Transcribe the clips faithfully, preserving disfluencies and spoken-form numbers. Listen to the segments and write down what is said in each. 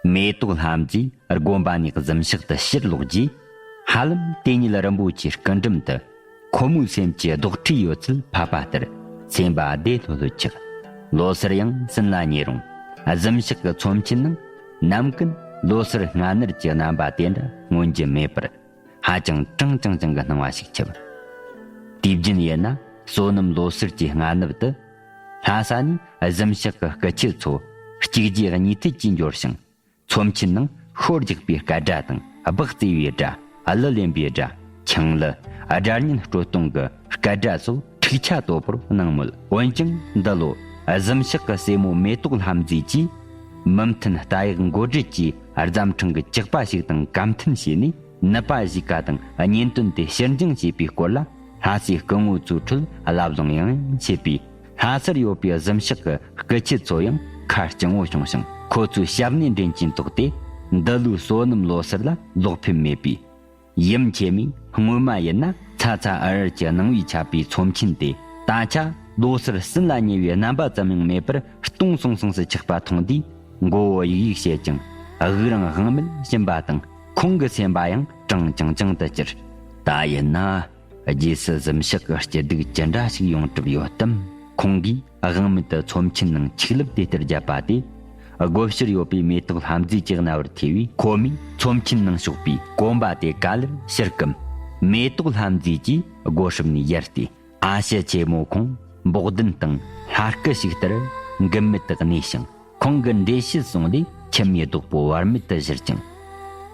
མེ་ཏོག་ལྷ་མཛེས་དགོན་པ་ནས་གཟིམ་ཤག་ཏུ་ཕྱིར་ལོག་རྗེས། ཧ་ལམ་དེ་ཉིད་རིན་པོ་ཆེའི་སྐུ་འགྲམ་དུ། ཁོ་མོའི་སེམས་ཀྱི་རྡོག་ཁྲེས་ཡོད་ཚད་ཕབ་པ་ལྟར། སེམས་པ་བདེ་ལྷོད་ལྷོད་ཆགས། ལོ་སར་ཡང་ཟིན་ལ་ཉེ་རུང་། གཟིམ་ཤག་གི་ཚོམས་ཆེན་ནང་། ནམ་རྒྱུན་ལོ་སར་སྔ་ནར་གྱི་རྣམ་པ་དེ་འདྲ་མངོན་རྒྱུ་མེད་པར། ཧ་ཅང་གྲང་ཅང་ཅང་གི་སྣང་བ་ཞིག་ཁྱབ། དུས་རྒྱུན་ཡིན་ན། སོ་ནམ་ལོ་སར་གྱི་སྔ་ནུབ་ཏུ། ལྷ་ས་ནས་གཟིམ་ཤག་གི་སྐུ་མཆེད་ཚོ། གཅིག་རྗེས་གཉིས་མཐུད་ཀྱིས་འབྱོར་ཞིང་། ཚོམས་ཆེན་ནང་ཤོ་རྒྱག་པའི་སྐད་སྒྲ་དང་། སྦག་བརྩེ་བའི་སྒྲ། གླུ་ལེན་པའི་སྒྲ། ཆང་གླུ། སྒྲ་སྙན་དཀྲོལ་གཏོང་གི་སྐད་སྒྲ་སོགས་འཁྲུག་ཆ་དོད་པོར་གནང་མོད། འོན་ཀྱང་འདི་ལོ། གཟིམ་ཤག་གི་སྲས་མོ་མེ་ཏོག་ལྷ་མཛེས་ཀྱིས། མི་མཐུན་རྟ་གཡག་མགོ་སྦྲེལ་གྱིས་རྫམ་ཕྲེང་གི་ཇག་པ་ཞིག་དང་བཀའ་མཐུན་བྱས་ནས། ནུབ་པ་གཞིས་ཀ་དང་གཉེན་སྟོན་དེ་ཕྱིར་འགྱངས་བྱས་པའི་སྐོར་ལ། ལྷ་སའི་སྐུ་ངོ་ཚོའི་ཁྲོད་ལབ་གླེང་ཡང་ཡང་བྱས་པས། ལྷ་སར་ཡོད་པའི་གཟིམ་ཤག་གི་སྐུ་མཆེད་ཚོ་ཡང་ཁ་སྐྱེངས་པོ་བྱུང་ཞིང་། ཁོ་ཚོའི་ཞབས་ནས་འདྲེན་གྱིན་འདུག་སྟེ། འདི་ལོའི་སོ་ནམ་ལོ་སར་ལ་ལོག་ཕེབས་མེད་པས། ཡུམ་ཆེན་མོས་སྔོན་མ་ཡིན་ན་ཚ་ཚ་འུར་འུར་གྱི་སྣང་བས་ཁྱབ་པའི་ཚོམས་ཆེན་དེ། ད་ཆ་ལོ་སར་ཟིན་ལ་ཉེ་བའི་རྣམ་པ་ཙམ་ཡང་མེད་པར་སྟོང་སང་སང་སུ་ཆགས་པ་མཐོང་དུས། མགོ་བོ་ཡིག་ཡིག་བྱེད་ཅིང་། དབུགས་རིང་དབང་མེད་ཕྱིན་པ་དང་། ཁོང་གི་སེམས་པ་ཡང་གྲང་ཅང་ཅང་དུ་གྱུར། ད་ཡིན་ན། རྗེས་སུ་གཟིམ་ཤག་གི་སྐྱིད་སྡུག་ཅི་འདྲ་ཞིག་ཡོང་གྲབས་ཡོད་དམ། ཁོང་གིས་དབང་མེད་དུ་ཚོམས་ཆེན་ནང་ཆིག་ལབ་དེ་ལྟར་བརྒྱབ་པ་དེ། སྒོ་ཕྱིར་ཡོད་པའི་མེ་ཏོག་ལྷ་མཛེས་ཀྱི་རྣ་བར་ཐོས་པས། ཁོ་མོས་ཚོམས་ཆེན་ནང་ཞོགས་པའི་གོམ་པ་དེ་ག་ལེར་ཕྱིར་བསྐུམས། མེ་ཏོག་ལྷ་མཛེས་ཀྱིས་སྒོ་སྲུབས་ནས་ཡར་བལྟས། ཨ་ཞེ་ཆེན་མོ་ཁོང་འབོག་གདན་སྟེང་ལྷ་སྐུ་ཞིག་ལྟར་འགུལ་མེད་དུ་གནས་ཤིང་། ཁོང་གི་འགྲེལ་བཤད་སོང་ལས་མཆི་མའི་རྡོག་པོ་བར་མེད་དུ་བཞུར་ཅིང་།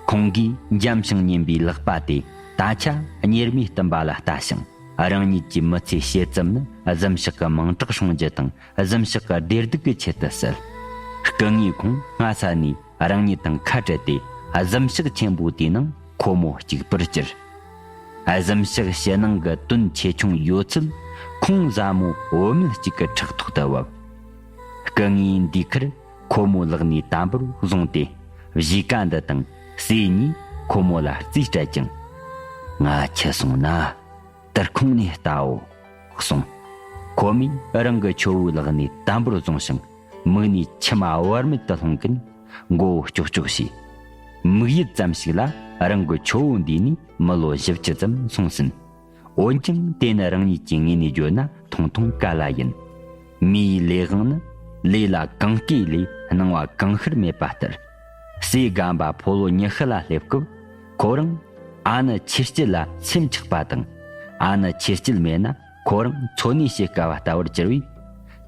ཁོང་གིས་འཇམ་ཞིང་མཉེན་པའི་ལག་པ་དེ་ད་ཆ་གཉེར་མའི་སྟུམ་པ་ལ་ལྟ་ཞིང་། རང་ཉིད་ཀྱི་མི་ཚེའི་ཕྱེད་ཙམ་ནི་གཟིམ་ཤག་གི་མིང་གྲགས་སྲུང་རྒྱུ་དང་། གཟིམ་ཤག་གི་བདེ་སྡུག་གི་ཆེད་དུ་བསྲེལ། སྐུ་ངོས་ཁོང་སྔ་ས་ནས་རང་ཉིད་དང་ཁ་བྲལ་ཏེ། གཟིམ་ཤག་ཆེན་པོ་དེའི་ནང་ཁོ་མོ་གཅིག་པུར་གྱུར། གཟིམ་ཤག་ཕྱི་ནང་གི་དོན་ཆེ་ཆུང་ཡོད་ཚད་ཁོང་བཟའ་མོ་བུད་མེད་ཅིག་གི་ཕྲག་ཐོག་ཏུ་བབས། སྐུ་ངོས་འདུས་ཁར་ཁོ་མོའི་ལག་ནས་དམ་པོར་བཟུང་སྟེ། གཞིས་ཀ་འདི་དང་སྲས་གཉིས་ཁོ་མོ་ལ་རྩིས་སྤྲད་ཅིང་། ང་འཆི་སོང་ན་དུར་ཁུང་ནས་ལྟའོ་གསུངས། ཁོ་མོས་རང་གི་ཁྱོ་བོའི་ལག་ནས་དམ་པོར་བཟུང་ཞིང་། མིག་ནས་མཆི་མ་བར་མེད་དུ་ལྷུང་གིན་མགོ་བོ་ཀྱོག་ཀྱོག་བྱས། མིག་ཡུད་ཙམ་ཞིག་ལ་རང་གི་ཁྱོ་བོ་འདས་ནས་མི་ལོ་བཞི་བཅུ་ཙམ་སོང་ཟིན། འོན་ཀྱང་དེ་ནི་རང་ཉིད་ཀྱི་ངོས་ནས་བརྗོད་ན་ཐུང་ཐུང་ག་ལ་ཡིན། མིའི་ལས་དབང་ནི་ལས་ལ་གང་བསྐོས་ལས་སྣང་བ་གང་ཤར་མེད་པ་ལྟར། སྲས་སྒམ་པ་ཕོ་ལོ་ཉི་ཤུ་ལ་སླེབས་སྐབས་ཁོ་རང་ཨ་ནུ་ཆོས་སྐྱིད་ལ་སེམས་ཆགས་པ་དང་། ཨ་ནུ་ཆོས་སྐྱིད་མེད་ན་ཁོ་རང་འཚོ་གནས་བྱེད་དཀའ་བ་ལྟ་བུར་གྱུར་བས།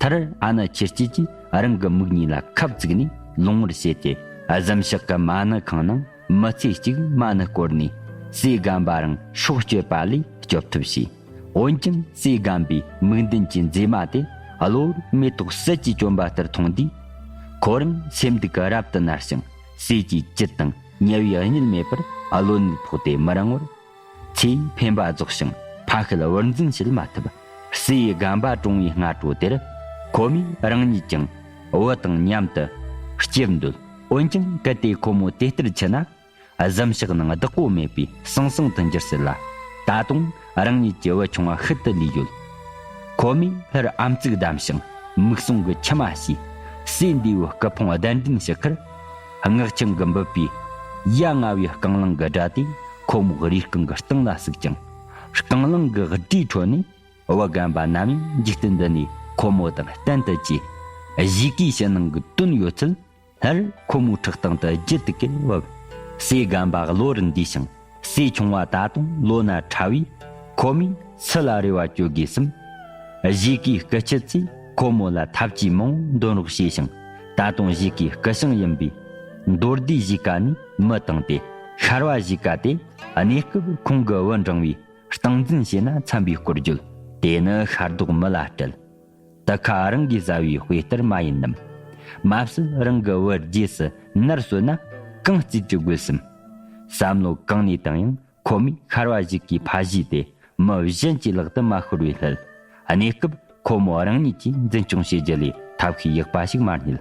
མཐར་ཨ་ནུ་ཆོས་སྐྱིད་ཀྱིས་རང་གི་མིག་གཉིས་ལ་ཁབ་བཙུགས་ནས་ལོང་བར་བྱས་ཏེ། གཟིམ་ཤག་གི་མ་ཎི་ཁང་ནང་མི་ཚེ་གཅིག་མ་ཎི་བསྐོར་ནས་སྲས་སྒམ་པ་རང་སྲོག་གཅོད་པ་ལས་སྐྱོབ་ཐབས་བྱས། འོན་ཀྱང་སྲས་སྒམ་པོའི་མིག་མདུན་གྱི་མཛེས་མ་དེ་གློ་བུར་མེ་ཏོག་ཟིལ་གྱིས་བཅོམ་པ་ལྟར་མཐོང་དུས། ཁོ་རང་སེམས་སྡུག་གིས་རབ་ཏུ་མནར་ཞིང་། ཟས་ཀྱི་བཅུད་དང་དམྱལ་བའི་གཉིད་མེད་པར་བློ་ནུས་ཕོག་སྟེ་མི་རིང་བར། ཚེ་འཕེན་པ་རྫོགས་ཤིང་ཕ་ཤུལ་བུར་འཛིན་བྱེད་མ་ཐུབ། སྲས་སྒམ་པ་གྲོངས་པའི་སྔ་དྲོ་དེར་ཁོ་མོས་རང་ཉིད་ཀྱང་བུ་དང་མཉམ་དུ་སྐྱེར་འདོད། འོན་ཀྱང་གལ་ཏེ་ཁོ་མོ་དེ་ལྟར་འཆི་ན། གཟིམ་ཤག་ནང་བདག་པོ་མེད་པས་ཟང་ཟིང་དུ་འགྱུར་སྲིད་ལ། ད་དུང་རང་ཉིད་ཀྱི་བུ་ཆུང་བ་ཤུལ་དུ་ལུས་ཡོད། ཁོ་མོས་སླར་ཨམ་གཙིགས་བསྡམས་ཤིང་མིག་ཟུང་གི་མཆི་མ་ཞུས། སྲས་འདས་པོའི་སྐུ་ཕུང་གདན་འདྲེན་ཞུ་ཁར། སྔགས་ཆང་གིས་འབུད་པའི་ཡ་ང་བའི་རྐང་ལང་གི་སྒྲ་དེ་ཁོ་མོའི་རུས་རྐང་གི་གཏིང་ལ་ཟུག་ཅིང་། རྐང་ལང་གི་སྒྲའི་ཁྲོད་ནས་བུ་སྒམ་པ་ནམ་ཡང་འཇིག་རྟེན་འདི་ནས་ཁོ་མོ་དང་གཏན་དུ་གྱེས། གཞིས་ཀའི་ཕྱི་ནང་གི་དོན་ཡོད་ཚད། སླར་ཁོ་མོའི་ཕྲག་སྟེང་དུ་རྒྱུད་དུ་བསྐྱལ་བབས། སྲས་སྒམ་པ་གློ་བུར་འདས་ཤིང་། སྲས་ཆུང་བ་ད་དུང་ལོ་ན་ཕྲ་བས། ཁོ་མོས་སུ་ལ་རེ་བ་བཅོལ་དགོས་སམ། གཞིས་ཀའི་སྐུ་མཆེད་ཚོས་ཁོ་མོ་ལ་ཐབས་ཇུས་མང་པོ་འདོན་རོགས་བྱས་ཤིང་། ད་དུང་གཞིས་ཀའི་སྐུ་ཞང་ཡིན་པའི་མདོ་སྡེ་གཞིས་ཀ་ནས་མི་བཏང་སྟེ། ཤར་བ་གཞིས་ཀ་དེ་གནས་སྐབས་ཁོང་གི་བུ་འབྲིང་བའི་སྟངས་འཛིན་བྱས་ན་འཚམ་པའི་སྐོར་བརྗོད། དེ་ནི་ཤ་རྡོག་མི་ལ་སྤྲད། དུ་ཁ་རང་གིས་ཟ་བའི་དཔེ་ལྟར་མ་ཡིན་ནམ། མ་བསད་རང་གི་བུ་རྗེས་སུ་ནར་གསོ་ན་གང་རྩིས་ཀྱི་དགོས་སམ། བསམ་བློ་གང་ནས་བཏང་ཡང་ཁོ་མོས་ཤར་བ་གཞིས་ཀའི་ཕ་གཞིས་དེ་མི་གཞན་གྱི་ལག་ཏུ་མ་ཤོར་བའི་སླད། གནས་སྐབས་ཁོ་མོ་རང་ཉིད་ཀྱིས་འཛིན་སྐྱོང་བྱེད་རྒྱུ་ལས་ཐབས་ཤེས་ཡག་པ་ཞིག་མ་རྙེད།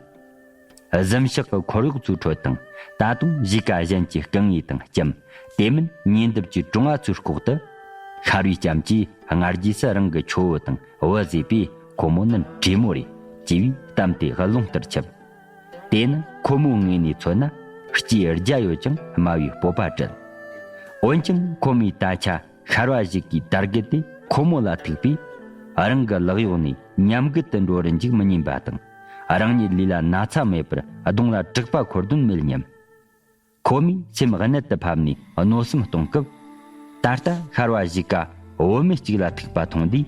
གཟིམ་ཤག་གི་འཁོར་གཡོག་ཚོའི་ཁྲོད་དང་། ད་དུང་གཞིས་ཀ་གཞན་གྱི་སྐུ་ངོ་དང་ལྕམ། དེ་མིན་ཉེ་འདབས་ཀྱི་གྲོང་བ་ཚོའི་ལྐོག་ཏུ། ཤར་བའི་ལྕམ་གྱིས་སྔ་རྗེས་སུ་རང་གི་ཁྱོ་བོ་དང་བུ་བཟོས་པས་ཁོ་མོ་ནི་བྲེ་མོ་རེད་ཅེས་པའི་གཏམ་དེ་རླུང་ལྟར་ཁྱབ། དེ་ནི་ཁོ་མོའི་ངོས་ནས་མཚོན་ན་ སྐྱེས་རྒྱ་ཡོད་ཀྱང་དམའ་བའི་སྤོབས་པ་བྲལ། འོན་ཀྱང་ཁོ་མོའི་ད་ཆ་ཤར་བ་ཞིག་གི་དར་རྒུད་དེ་ཁོ་མོ་ལ་ཐུག་པས། རང་གི་ལག་གཡོག་ནས་ཉམས་རྒུད་དུ་འགྲོ་རུ་འཇུག་མི་ཉན་པ་དང་། རང་ཉིད་ལུས་ལ་ན་ཚ་མེད་པར་གདོང་ལ་དྲེག་པ་འཁོར་དོན་མེད་སྙམ། ཁོ་མོས་སེམས་གནད་དུ་ཕབ་ནས་མནོ་བསམ་གཏོང་སྐབས། ད་ལྟ་ཤར་བ་གཞིས་ཀ་བུད་མེད་ཅིག་ལ་ཐུག་པ་མཐོང་དུས།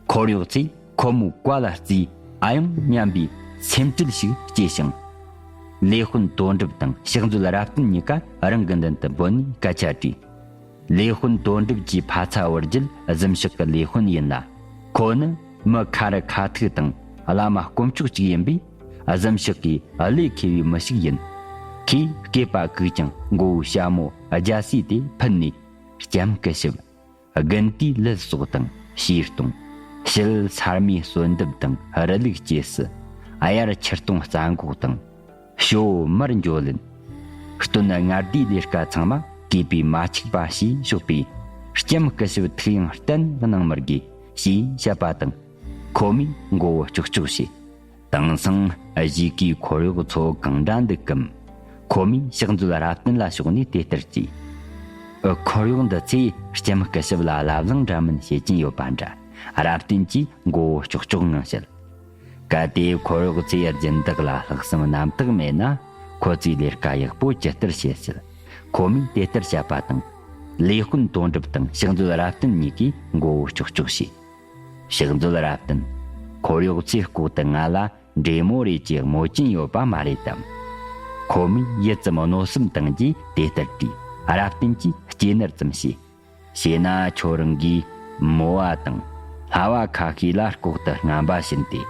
འཁོར་གཡོག་ཚོས་ཁོ་མོའི་བཀའ་ལ་བརྩིས་ཨ་ཡོང་སྙམ་པའི་སེམས་ཁྲལ་ཞིག་སྐྱེས་ཤིང་། ལས་དཔོན་དོན་གྲུབ་དང་ཕྱག་མཛོད་རབ་བརྟན་གཉིས་ཀ་རང་གི་མདུན་དུ་འབོད་ནས་སྐད་ཆ་དྲིས། ལས་དཔོན་དོན་གྲུབ་ཀྱིས་ཕ་ཚ་བོར་རྒྱུད་གཟིམ་ཤག་གི་ལས་དཔོན་ཡིན་ལ། ཁོ་ནི་མི་ཁ་རི་ཁ་ཐུག་དང་བླ་མ་དཀོན་མཆོག་ཅིག་ཡིན་པས། གཟིམ་ཤག་གི་བློས་འཁེལ་བའི་མི་ཞིག་ཡིན། ཁོས་སྐེད་པ་བཀུག་ཀྱང་མགོ་བོའི་ཞྭ་མོ་རྒྱ་སེ་དེ་ཕུད་ནས། སྐྱམ་སྐུ་ཞབས། དགུན་དུས་ལུད་སོགས་དང་ཕྱིའི་སྟོང་། ཕྱི་ལུད་སར་མའི་གསོན་འདེབས་དང་རི་ལུག་སྐྱེས་སུ། དབྱར་ཆུ་སྟོང་རྩྭ་འགོག་དང་། ཞོ་མར་འཇོ་ལེན། སྟོན་ལྔ་སྡེའི་ལས་ཀ་ཚང་མ་གུས་པས་མ་འཆུག་པ་ཞེས་ཞོགས་པས། སྐྱམ་སྐུ་ཞབས་ཐུགས་ཡང་གཏན་གནང་མི་དགོས་ཞེས་བཤད་པ་དང་། ཁོ་མོས་མགོ་བོ་ཀྱོག་ཀྱོག་བྱས། དེང་སང་གཞིས་ཀའི་འཁོར་གཡོག་ཚོ་གང་འདྲ་འདུག་གམ། ཁོ་མོས་ཕྱག་མཛོད་རབ་བརྟན་ལ་ཕྱོགས་ནས་དེ་ལྟར་དྲིས། ཨ། འཁོར་གཡོག་འདི་ཚོས་སྐྱམ་སྐུ་ཞབས་ལ་བླ་བསླང་འདྲ་མིན་བྱེད་ཀྱིན་ཡོད་པ་འདྲ། རབ་བརྟན་གྱིས་མགོ་བོ་ཀྱོག་ཀྱོག་ངང་བཤད། གལ་ཏེ་འཁོར་གཡོག་ཚོས་སྦྱིན་བདག་ལ་ལྷག་བསམ་རྣམ་དག་མེད་ན། ཁོ་ཚོས་ལས་ཀ་ཡག་པོ་ཇི་ལྟར་བྱེད་སྲིད། ཁོ་མོས་དེ་ལྟར་བཤད་པ་དང་། ལས་དཔོན་དོན་གྲུབ་དང་ཕྱག་མཛོད་རབ་བརྟན་གཉིས་ཀས་མགོ་བོ་ཀྱོག་ཀྱོག་བྱས། ཕྱག་མཛོད་རབ་བརྟན། འཁོར་གཡོག་ཚོས་ལྐོག་ཏུ་ང་ལ་འདྲེ་མོ་རེད་ཅེས་དམོད་ཀྱིན་ཡོད་པ་མ་རེད་དམ། ཁོ་མོས་ཡུད་ཙམ་མནོ་བསམ་བཏང་རྗེས་དེ་ལྟར་དྲིས། རབ་བརྟན་གྱིས་སྐྱེས་ནར་ཙམ་བྱས། བྱས་ན་ཁྱོད་རང་གིས་མོ་བ་དང་ལྷ་བ་ཁ་ཤས་ལ་ལྐོག་ཏུ་རྔམ་པ་བྱིན་ཏེ།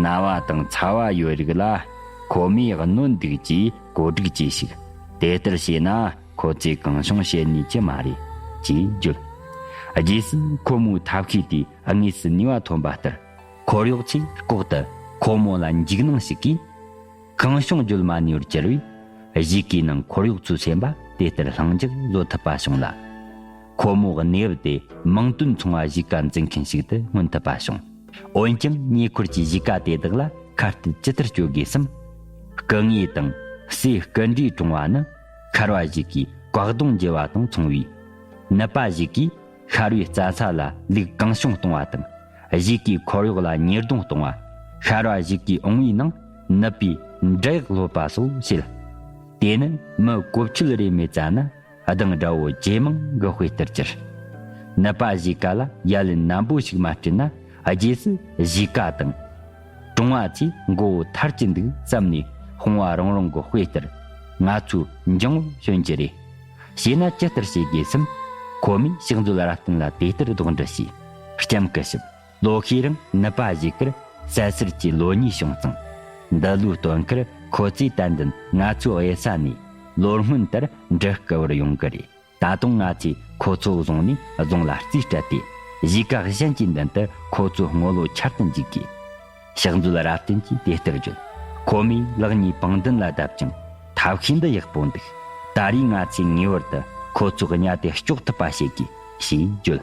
ན་བ་དང་ཚ་བ་ཡོད་རིགས་ལ་ཁོ་མོས་གནོན་འདུག་ཅེས་གོ་སྒྲིག་བྱས་ཤིག། དེ་ལྟར་བྱས་ན། ཁོ་ཚོས་གང་བྱུང་བྱེད་ནུས་ཀྱི་མ་རེད། ཅེས་བརྗོད། རྗེས་སུ་ཁོ་མོའི་ཐབས་ཤེས་དེ་དངོས་སུ་ནུས་པ་ཐོན་པ་ལྟར། འཁོར་གཡོག་ཚོས་ལྐོག་ཏུ་ཁོ་མོ་ལ་འཇིགས་སྣང་ཞིག་གིས། གང་བྱུང་བརྗོད་མ་ནུས་པར་གྱུར་བས། གཞིས་ཀའི་ནང་འཁོར་གཡོག་ཚོའི་སེམས་པ་དེ་ལྟར་ལྷིང་འཇགས་བཟོ་ཐུབ་པ་བྱུང་ལ། ཁོ་མོ་གནས་བབ་དེ་མིང་དོན་མཚུངས་པ་གཞིས་ཀ་འཛིན་མཁན་ཞིག་ཏུ་མངོན་ཐུབ་པ་བྱུང་། འོན་ཀྱང་ཉེ་འཁོར་གྱི་གཞིས་ཀ་དེ་དག་ལ་ཁ་གཏད་ཇི་ལྟར་གཅོད་དགོས་སམ། སྐུ་ངོ་དང་སྲས་སྐུ་འདྲའི་གྲོང་བ་ནི་ཤར་བ་གཞིས་ཀའི་བཀག་སྡོམ་བགྱི་བ་དང་མཚུངས་པས། ནུབ་པ་གཞིས་ཀས་ཤར་བའི་རྩྭ་ས་ལ་ལུག་གང་བྱུང་གཏོང་བ་དང་། གཞིས་ཀའི་འཁོར་གཡོག་ལ་ཉེས་རྡུང་གཏོང་བ། ཤར་བ་གཞིས་ཀའི་ཨོང་བའི་ནང་ནུབ་པའི་འབྲི་གཡག་སློབ་པ་སོགས་བྱེད། དེ་ནི་མི་གོ་ཆོད་རེ་མེད་ཙ་ན། གདངས་སྒྲ་བོ་ཇེ་མང་གི་དཔེ་ལྟར་གྱུར། ནུབ་པ་གཞིས་ཀ་ལ་ཡ་ལན་ནན་པོ་ཞིག་མ་སྤྲད་ན། རྗེས་སུ་གཞིས་ཀ་དང་། གྲོང་བ་ཚོས་མགོ་བོ་ཐར་གྱི་འདུག་བསམ་ནས། དཔུང་བ་རིང་རིང་གི་དཔེ་ལྟར། ང་ཚོའི་འགྱིང་བུ་ཞོན་གྱི་རེད། བྱས་ན་ཅི་ལྟར་བྱེད་དགོས་སམ། ཁོ་མོས་ཕྱག་མཛོད་རབ་བརྟན་ལ་དེ་ལྟར་དོགས་འདྲི་བྱས། སྐྱབས་སྐུ་ཞབས། ལོ་ཤས་རིང་ནུབ་པ་གཞིས་ཀར་གསལ་སེལ་གྱི་ལོ་གཉིས་བྱུང་ཙང་། འདི་ལོའི་སྟོན་ཁར་ཁོ་ཚོས་ཏན་ཏན་ང་ཚོའི་གཡུལ་ས་ནས་ལོ་སྔོན་ལྟར་འབྲི་རྐུ་བར་ཡོང་གི་རེད། ད་དུང་ང་ཚོས་ཁོ་ཚོ་བཟུང་ནས་རྫོང་ལ་རྩིས་སྤྲད་དེ། གཞིས་ཀ་གཞན་གྱི་མདུན་དུ་ཁོ་ཚོའི་ངོ་ལོག་འཆར་དུ་འཇུག་དགོས། ཕྱག་མཛོད་རབ་བརྟན་གྱིས་དེ་ལྟར་བརྗོད། ཁོ་མོས་ལག་གཉིས་པང་མདུན་ལ་བརྡབས་ཀྱང་ཐབས་ཤེས་འདི་ཡག་པོ་འདུག། ད་རེས་ང་ཚོས་ངེས་པར་དུ་ཁོ་ཚོའི་གཉའ་དེ་གཅོག་ཐུབ་པ་བྱེད་དགོས་ཞེས་བརྗོད།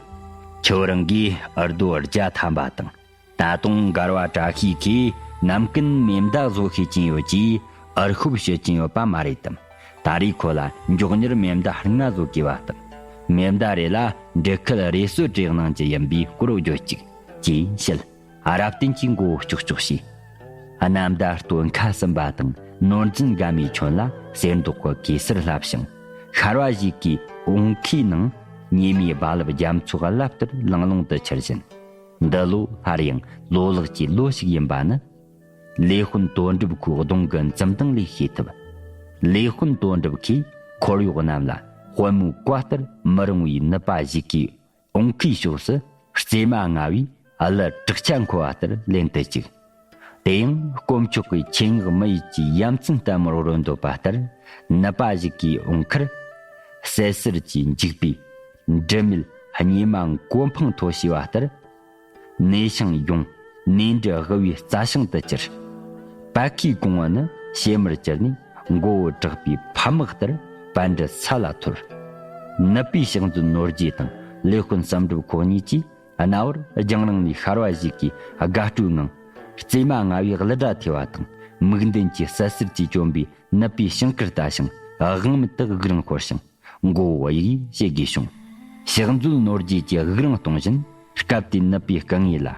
ཁྱོད་རང་གིས་འུར་རྡོ་བརྒྱ་ཐམ་པ་དང་། ད་དུང་མགར་བ་བཀྲ་ཤིས་ཀྱིས་ནམ་རྒྱུན་མེ་མདའ་བཟོ་ཤེས་ཀྱིན་ཡོད་ཀྱིས། འུར་ཤོབ་བྱེད་ཀྱིན་ཡོད་པ་མ་རེད་དམ། ད་རེས་ཁོ་ལ་མགྱོགས་མྱུར་མེ་མདའ་ལྔ་བཟོ་དགོས་པ་དང་། མེ་མདའ་རེ་ལ་འབྲི་ཁལ་རེ་སོ་བྲེག་གནང་རྒྱུ་ཡིན་པའི་སྐོར་བརྗོད་ཅིག། ཅེས་བཤད། རབ་བརྟན་གྱིས་མགོ་བོ་ཀྱོག་ཀྱོག་བྱས། གནམ་མདའ་སྟོན་ཁ་ཟིན་པ་དང་ནོར་འཛིན་དགའ་མའི་ཁྱོན་ལ་གསེར་མདོག་གི་གེ་སར་བསླབས་ཤིང་། ཤར་བ་གཞིས་ཀའི་འོང་ཁའི་ནང་ཉི་མའི་རྦ་རླབས་རྒྱ་མཚོ་རླབས་ལྟར་ལང་ལོང་དུ་འཕྱུར་བཞིན། འདི་ལོ་སླར་ཡང་ལོ་ལེགས་ཀྱི་ལོ་ཞིག་ཡིན་པ་ནི། ལས་དཔོན་དོན་གྲུབ་ཁོའི་གདོང་གི་འཛུམ་མདངས་ལས་ཤེས་ཐུབ། ལས་དཔོན་དོན་གྲུབ་ཁོས་འཁོར་གཡོག་རྣམས་ལ་དཔོན་མོའི་བཀའ་ལྟར་མི་རུང་བའི་ནུབ་པ་གཞིས་ཀའི་འོང་ཁའི་ཕྱོགས་སུ་རྩེ་མ་ལྔ་བས་གླུ་བྲག་ཆ་འཁོལ་བ་ལྟར་ལེན་དུ་བཅུག། དེ་ཡང་དཀོན་མཆོག་གི་ཆེད་མངགས་མི་ཡུལ་གྱི་ཡ་མཚན་ལྟ་བུར་རོལ་འདོད་པ་ལྟར། ནུབ་པ་གཞིས་ཀའི་འོང་ཁར་གསལ་སེལ་གྱི་འཇིགས་པས་འབྲུ་མེད་སྙེ་མ་མགོ་འཕང་མཐོ་ཞེས་པ་ལྟར། ནས་ཤིང་ཡོང་ནས་འབྲུ་ལྦུ་བའི་རྩྭ་ཤིང་དུ་གྱུར། པད་ཁའི་གོང་བུ་ནི་ཕྱེ་མར་གྱུར་ནས་མགོ་བོ་བྲེགས་པའི་ཕ་དམག་ལྟར་པད་འབྲུ་ས་ལ་འཐོར། ནུབ་པའི་ཕྱག་མཛོད་ནོར་རྒྱས་དང་ལས་དཔོན་བསམ་གྲུབ་ཁོ་གཉིས་ཀྱིས་གནའ་བོར་རྒྱང་རིང་ནས་ཤར་བ་གཞིས་ཀའི་དགའ་སྤྲོའི་ངང་རྩེ་མ་ལྔ་བའི་གླུ་སྒྲ་ཐོས་པ་དང་ མིག་མདུན་གྱི་གསལ་སེར་གྱིས་བཅོམ་པའི་ནུབ་པའི་ཤིང་དཀར་ལྟ་ཞིང་དབང་མེད་དུ་དབུགས་རིང་ཤོར་ཞིང་མགོ་བོ་གཡུག་ཡུག་བྱེད་དགོས་བྱུང་། ཕྱག་མཛོད་ནོར་རྒྱས་ཀྱིས་དབུགས་རིང་གཏོང་བཞིན་སྐབས་དེའི་ནུབ་པའི་སྐུ་ངོ་ལ།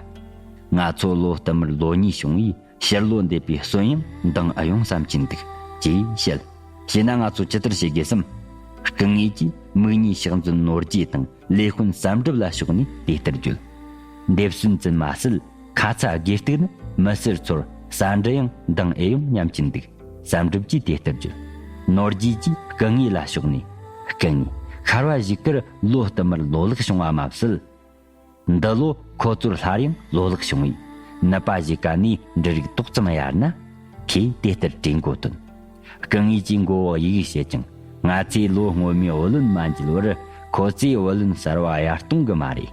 ང་ཚོ་ལོ་བསྟུད་མར་ལོ་གཉིས་བྱུང་བས་ཕྱིར་ལོག་འདེབས་པའི་གསོན་ཡང་འདང་ཨེ་ཡོང་བསམ་གྱིན་འདུག་ཅེས་བཤད། བྱས་ན་ང་ཚོ་ཇི་ལྟར་བྱེད་དགོས་སམ། སྐུ་ངོ་གིས་མིག་གཉིས་ཕྱག་མཛོད་ནོར་རྒྱས་དང་ལས་དཔོན་བསམ་གྲུབ་ལ་ཕྱོགས་ནས་དེ་ལྟར་བརྗོད། འདེབས་གསོན་ཙམ་མ་ཟད། ཁ་ཚ་དགོས་གཏུགས་ནི་མི་སེར་ཚོར་ཟ་འབྲུ་ཡང་འདང་ཨེ་ཡོང་སྙམ་གྱིན་འདུག་བསམ་གྲུབ་ཀྱིས་དེ་ལྟར་བརྗོད། ནོར་རྒྱས་ཀྱིས་སྐུ་ངོ་ལ་ཕྱོགས་ནས། སྐུ་ངོ། ཤར་བ་གཞིས་ཀར་ལོ་བསྟུད་མར་ལོ་ལེགས་བྱུང་བ་མ་ཟད། འདི་ལོ་ཁོ་ཚོར་སླར་ཡང་ལོ་ལེགས་བྱུང་བས་ནུབ་པ་གཞིས་ཀ་ནས་འབྲུ་རིགས་ཏོག་ཙམ་གཡར་ན། ཁོས་དེ་ལྟར་དྲན་གོ་དོན། སྐུ་ངོ་གྱིས་མགོ་བོ་གཡུག་གཡུག་བྱེད་ཅིང་། ང་ཚོས་ལོ་སྔོན་མའི་བུ་ལོན་མ་འཇལ་བར་ཁོ་ཚོས་བུ་ལོན་གསར་བ་གཡར་གཏོང་གི་མ་རེད།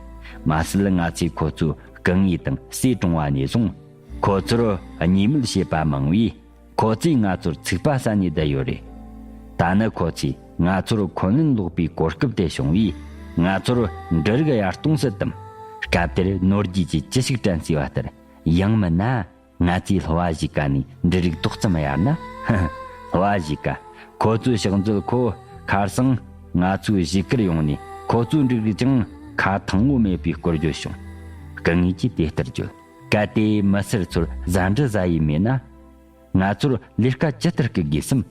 མ་ཟད་ང་ཚོས་ཁོ་ཚོའི་སྐུ་ངོ་དང་སྲས་གྲོངས་པ་ནས་བཟུང་ཁོ་ཚོར་གཉིས་མེད་བྱེད་པ་མང་བས། ཁོ་ཚོས་ང་ཚོར་ཚིག་པ་ཟ་ནས་བསྡད་ཡོད་རེད། ད་ནི་ཁོ་ཚོས་ང་ཚོར་འཁོན་ལན་སློག་པའི་གོ་སྐབས་དེ་བྱུང་བས། ང་ཚོར་འབྲུ་རིགས་གཡར་གཏོང་སྲིད་དམ། སྐབས་དེར་ནོར་རྒྱས་ཀྱིས་ཅི་ཞིག་དྲན་སྲིད་པ་ལྟར། ཡང་མིན་ན། ང་ཚོས་ལྷོ་བ་གཞིས་ཀ་ནས་འབྲུ་རིགས་ཏོག་ཙམ་གཡར་ན། ཧ་ཧ། ལྷོ་བ་གཞིས་ཀ། ཁོ་ཚོའི་ཕྱག་མཛོད་ཁོ། ཁར་སང་ང་ཚོའི་གཞིས་ཀར་ཡོང་ནས་ཁོ་ཚོའི་འབྲུ་རིགས་ཀྱང་ཁ་ཐང་ངོ་མེད་པའི་སྐོར་བརྗོད་བྱུང་། སྐུ་ངོ་གིས་དེ་ལྟར་བརྗོད། གལ་ཏེ་མི་སེར་ཚོར་ཟ་འབྲུ་ཟ་ཡི་མེད་ན། ང་ཚོར་ལས་ཀ་ཇི་ལྟར་སྐུལ་དགོས་སམ།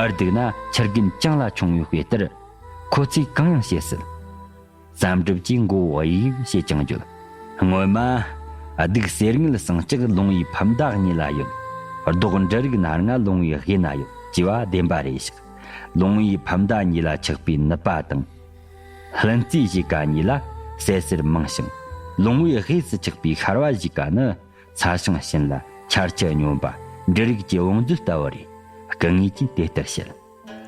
ཨར་སྡུག་ན་ཆུ་རྒན་ཅང་ལ་ཆུང་བའི་དཔེ་ལྟར། ཁོ་ཚོས་གང་ཡང་བྱེད་སྲིད། བསམ་གྲུབ་ཀྱིས་མགོ་བོ་གཡུག་གཡུག་བྱེད་ཅིང་བརྗོད། སྔོན་མ། སྡུག་གསེར་དངུལ་ཟངས་ལྕགས་ལོང་བའི་ཕམ་མདའ་གཉིས་ལ་ཡོད། རྡོག་འབྲུ་རིགས་སྣ་ལྔ་ལོང་བའི་དབུས་ན་ཡོད་ཅེས་པ་བདེན་པ་རེད་ཤག་ལོང་བའི་ཕམ་མདའ་གཉིས་ལ་ཆགས་པའི་ནུབ་པ་དང་། ལྷུན་རྩེ་གཞིས་ཀ་གཉིས་ལ་གསལ་སེར་མང་ཞིང་། ལོང་བའི་དབུས་སུ་ཆགས་པའི་ཤར་བ་གཞིས་ཀ་ནི། ཚ་ཞིང་ཞིམ་ལ་ཆར་ཆུ་སྙོམས་པ། འབྲུ་རིགས་ཀྱི་བང་མཛོད་ལྟ་བུ་རེད། སྐུ་ངོ་གིས་དེ་ལྟར་བཤད།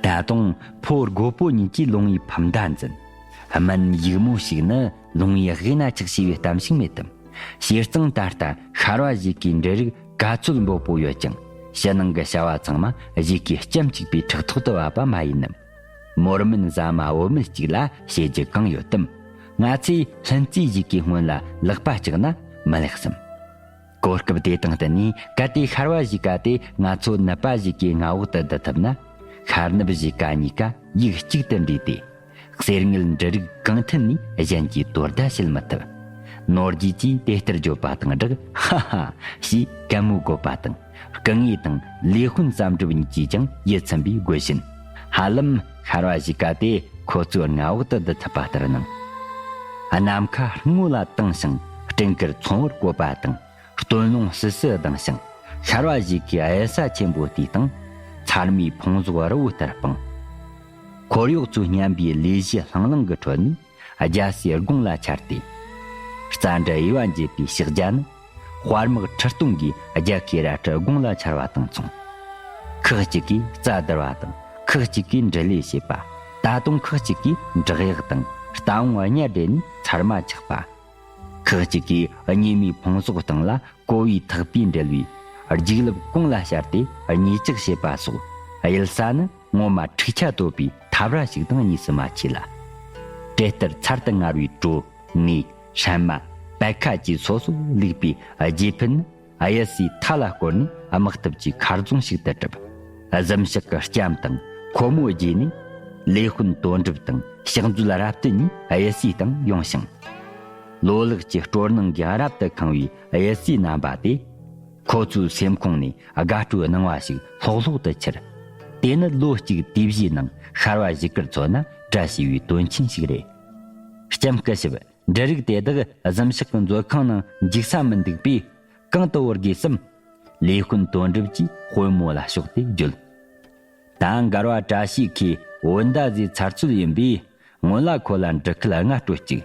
ད་དུང་ཕོ་རྒོད་པོ་གཉིས་ཀྱིས་ལོང་བའི་ཕམ་མདའ་འཛིན། སྨན་ཡིག་མོ་ཞིག་ནི་ལོང་བའི་དབུས་ན་ཆགས་ཞེས་པའི་གཏམ་ཞིག་མེད་དམ། བྱས་ཙང་ད་ལྟ་ཤར་བ་གཞིས་ཀའི་འབྲུ་རིགས་ག་ཚོད་འབོར་པོ་ཡོད་ཀྱང་། ཕྱི་ནང་གི་བྱ་བ་ཚང་མ་གཞིས་ཀའི་སྐྱེམས་གཅིག་པའི་ཕྲག་ཐོག་ཏུ་བབས་པ་མ་ཡིན་ནམ། མོར་མེད་ཟ་མ་བོ་མེད་གཅིག་ལ་བྱེད་རྒྱུ་གང་ཡོད་དམ། ང་ཚོས་ལྷུན་རྩེ་གཞིས་ཀའི་སྔོན་ལ་ལག་པ་བཀྱག་ན་མི་ལེགས་སམ། གོ་སྐབས་དེ་དང་བསྟུན་ནས། གལ་ཏེ་ཤར་བ་གཞིས་ཀ་དེ་ང་ཚོ་ནུབ་པ་གཞིས་ཀའི་མངའ་འོག་ཏུ་བསྡུ་ཐུབ་ན། ཤར་ནུབ་གཞིས་ཀ་གཉིས་ཀ་ཡིག་གཅིག་ཏུ་འདྲེས་ཏེ། གསེར་དངུལ་འབྲུ་རིགས་གང་ཐད་ནས་གཞན་གྱིས་དོ་ཟླ་བྱེད་མི་ཐུབ། ནོར་རྒྱས་ཀྱིས་དེ་ལྟར་བརྗོད་པ་དང་སྦྲགས། ཧ་ཧ། ཞེས་གད་མོ་དགོད་པ་དང་། སྐུ་ངོ་དང་ལས་དཔོན་བསམ་གྲུབ་གཉིས་ཀྱིས་ཀྱང་ཡིད་ཚིམ་པའི་དགོད་བཞིན། ཧ་ལམ་ཤར་བ་གཞིས་ཀ་དེ་ཁོ་ཚོའི་མངའ་འོག་ཏུ་བསྡུ་ཐུབ་པ་ལྟར་སྣང་། ནམ་མཁའ་སྔོ་ལ་དྭངས་ཤིང་སྤྲིན་དཀར་མཚུངས་པར་བཀོད་པ་དང་། སྟོན་རླུང་སིལ་སིལ་ལྡང་ཞིང་ཤར་བ་གཞིས་ཀའི་གཡུལ་ས་ཆེན་པོ་དེའི་སྟེང་ཚར་མའི་ཕུང་གཟུགས་རི་བོ་ལྟར་སྤུངས། འཁོར་གཡོག་ཚོའི་སྙན་པའི་ལས་གཞི་ལྷང་ལྷང་གི་ཁྲོད་ནས་རྒྱལ་སའི་དགུང་ལ་འཕྱར་ཏེ། རྩ་འདྲ་དབྱེ་བ་འབྱེད་པའི་ཕྱག་རྒྱ་ནི། དཔའ་དམག་ཁྲི་སྟོང་གིས་རྒྱལ་ཁའི་རལ་གྲི་དགུང་ལ་འཕྱར་བ་དང་མཚུངས། ཁག་ཅིག་གིས་རྩ་བསྡུར་བ་དང་ཁག་ཅིག་གིས་འབྲུ་ལས་བྱེད་པ། ད་དུང་ཁག་ཅིག་གིས་བྲག་གཡག་དང་རྟ་བོང་གཉའ་སྦྲེལ་ནས་ཚར་མ་འཁྱག་པ། ཁག་ཅིག་གིས་གཉེར་མའི་ཕུང་གཟུགས་སྟེང་ལ་ཀོ་བའི་ཐག་པས་འབྲེལ་བའི་རྒྱུག་ལབ་དགུང་ལ་ཕྱར་ཏེ་གཉེར་ལྕག་བྱེད་པ་སོགས། གཡུལ་ས་ནི་ངོ་མ་འཁྲུག་ཆ་དོད་པའི་འཐབ་ར་ཞིག་དང་གཉིས་སུ་མ་མཆིས་ལ། གྲལ་སྟར་ཚར་དུ་ངར་བའི་གྲོ། ནས། སྲན་མ། པད་ཁ་བཅས་སོ་སོར་བླུགས་པའི་རྗེས་ཕུད་ནི་གཡུལ་སའི་མཐའ་ལ་བསྐོར་ནས་དམག་འཐབ་ཀྱི་མཁར་རྫོང་ཞིག་ཏུ་གྲུབ། གཟིམ་ཤག་གི་ལྕམ་དང་ཁོ་མོ་བརྒྱུད་ནས་ལས་དཔོན་དོན་གྲུབ་དང་ཕྱག་མཛོད་རབ་བརྟན་གཉིས་གཡུལ་སའི་སྟེང་ཡོང་ཞིང་། ལོ་ལེགས་ཀྱི་སྤྲོ་སྣང་གིས་རབ་ཏུ་ཁེངས་པའི་གཡུལ་སའི་རྣམ་པ་དེ། ཁོ་ཚོའི་སེམས་ཁོང་ནས་དགའ་སྤྲོའི་སྣང་བ་ཞིག་ལྷོག་ལྷོག་ཏུ་འཁྱིལ། དེ་ནི་ལོ་གཅིག་དུས་བཞིའི་ནང་ཤར་བ་གཞིས་ཀར་འཚོ་ན་བཀྲ་ཤིས་པའི་དོན་ཆེན་ཞིག་རེད། ལྕམ་སྐུ་ཞབས། འབྲུ་རིགས་དེ་དག་གཟིམ་ཤག་གི་མཛོད་ཁང་ནང་འཇུག་ས་མི་འདུག་པས། གང་དུ་བོར་དགོས་སམ། ལས་དཔོན་དོན་གྲུབ་ཀྱིས་དཔོན་མོ་ལ་ཕྱོགས་ཏེ་བརྗོད། ད་མགར་བ་བཀྲ་ཤིས་ཁོས་བོད་ཟླ་ཟིའི་ཚར་ཚོད་ཡིན་པས། སྔོན་ལ་ཁོ་ལ་འབྲུ་ཁལ་ལྔ་སྤྲོད་ཅིག།